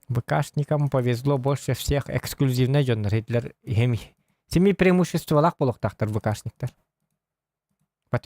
ВКшникам повезло больше всех эксклюзивнай дьоннор итилэр иһэми семи преимуществолаах буолуохтаахтар ВКшниктар.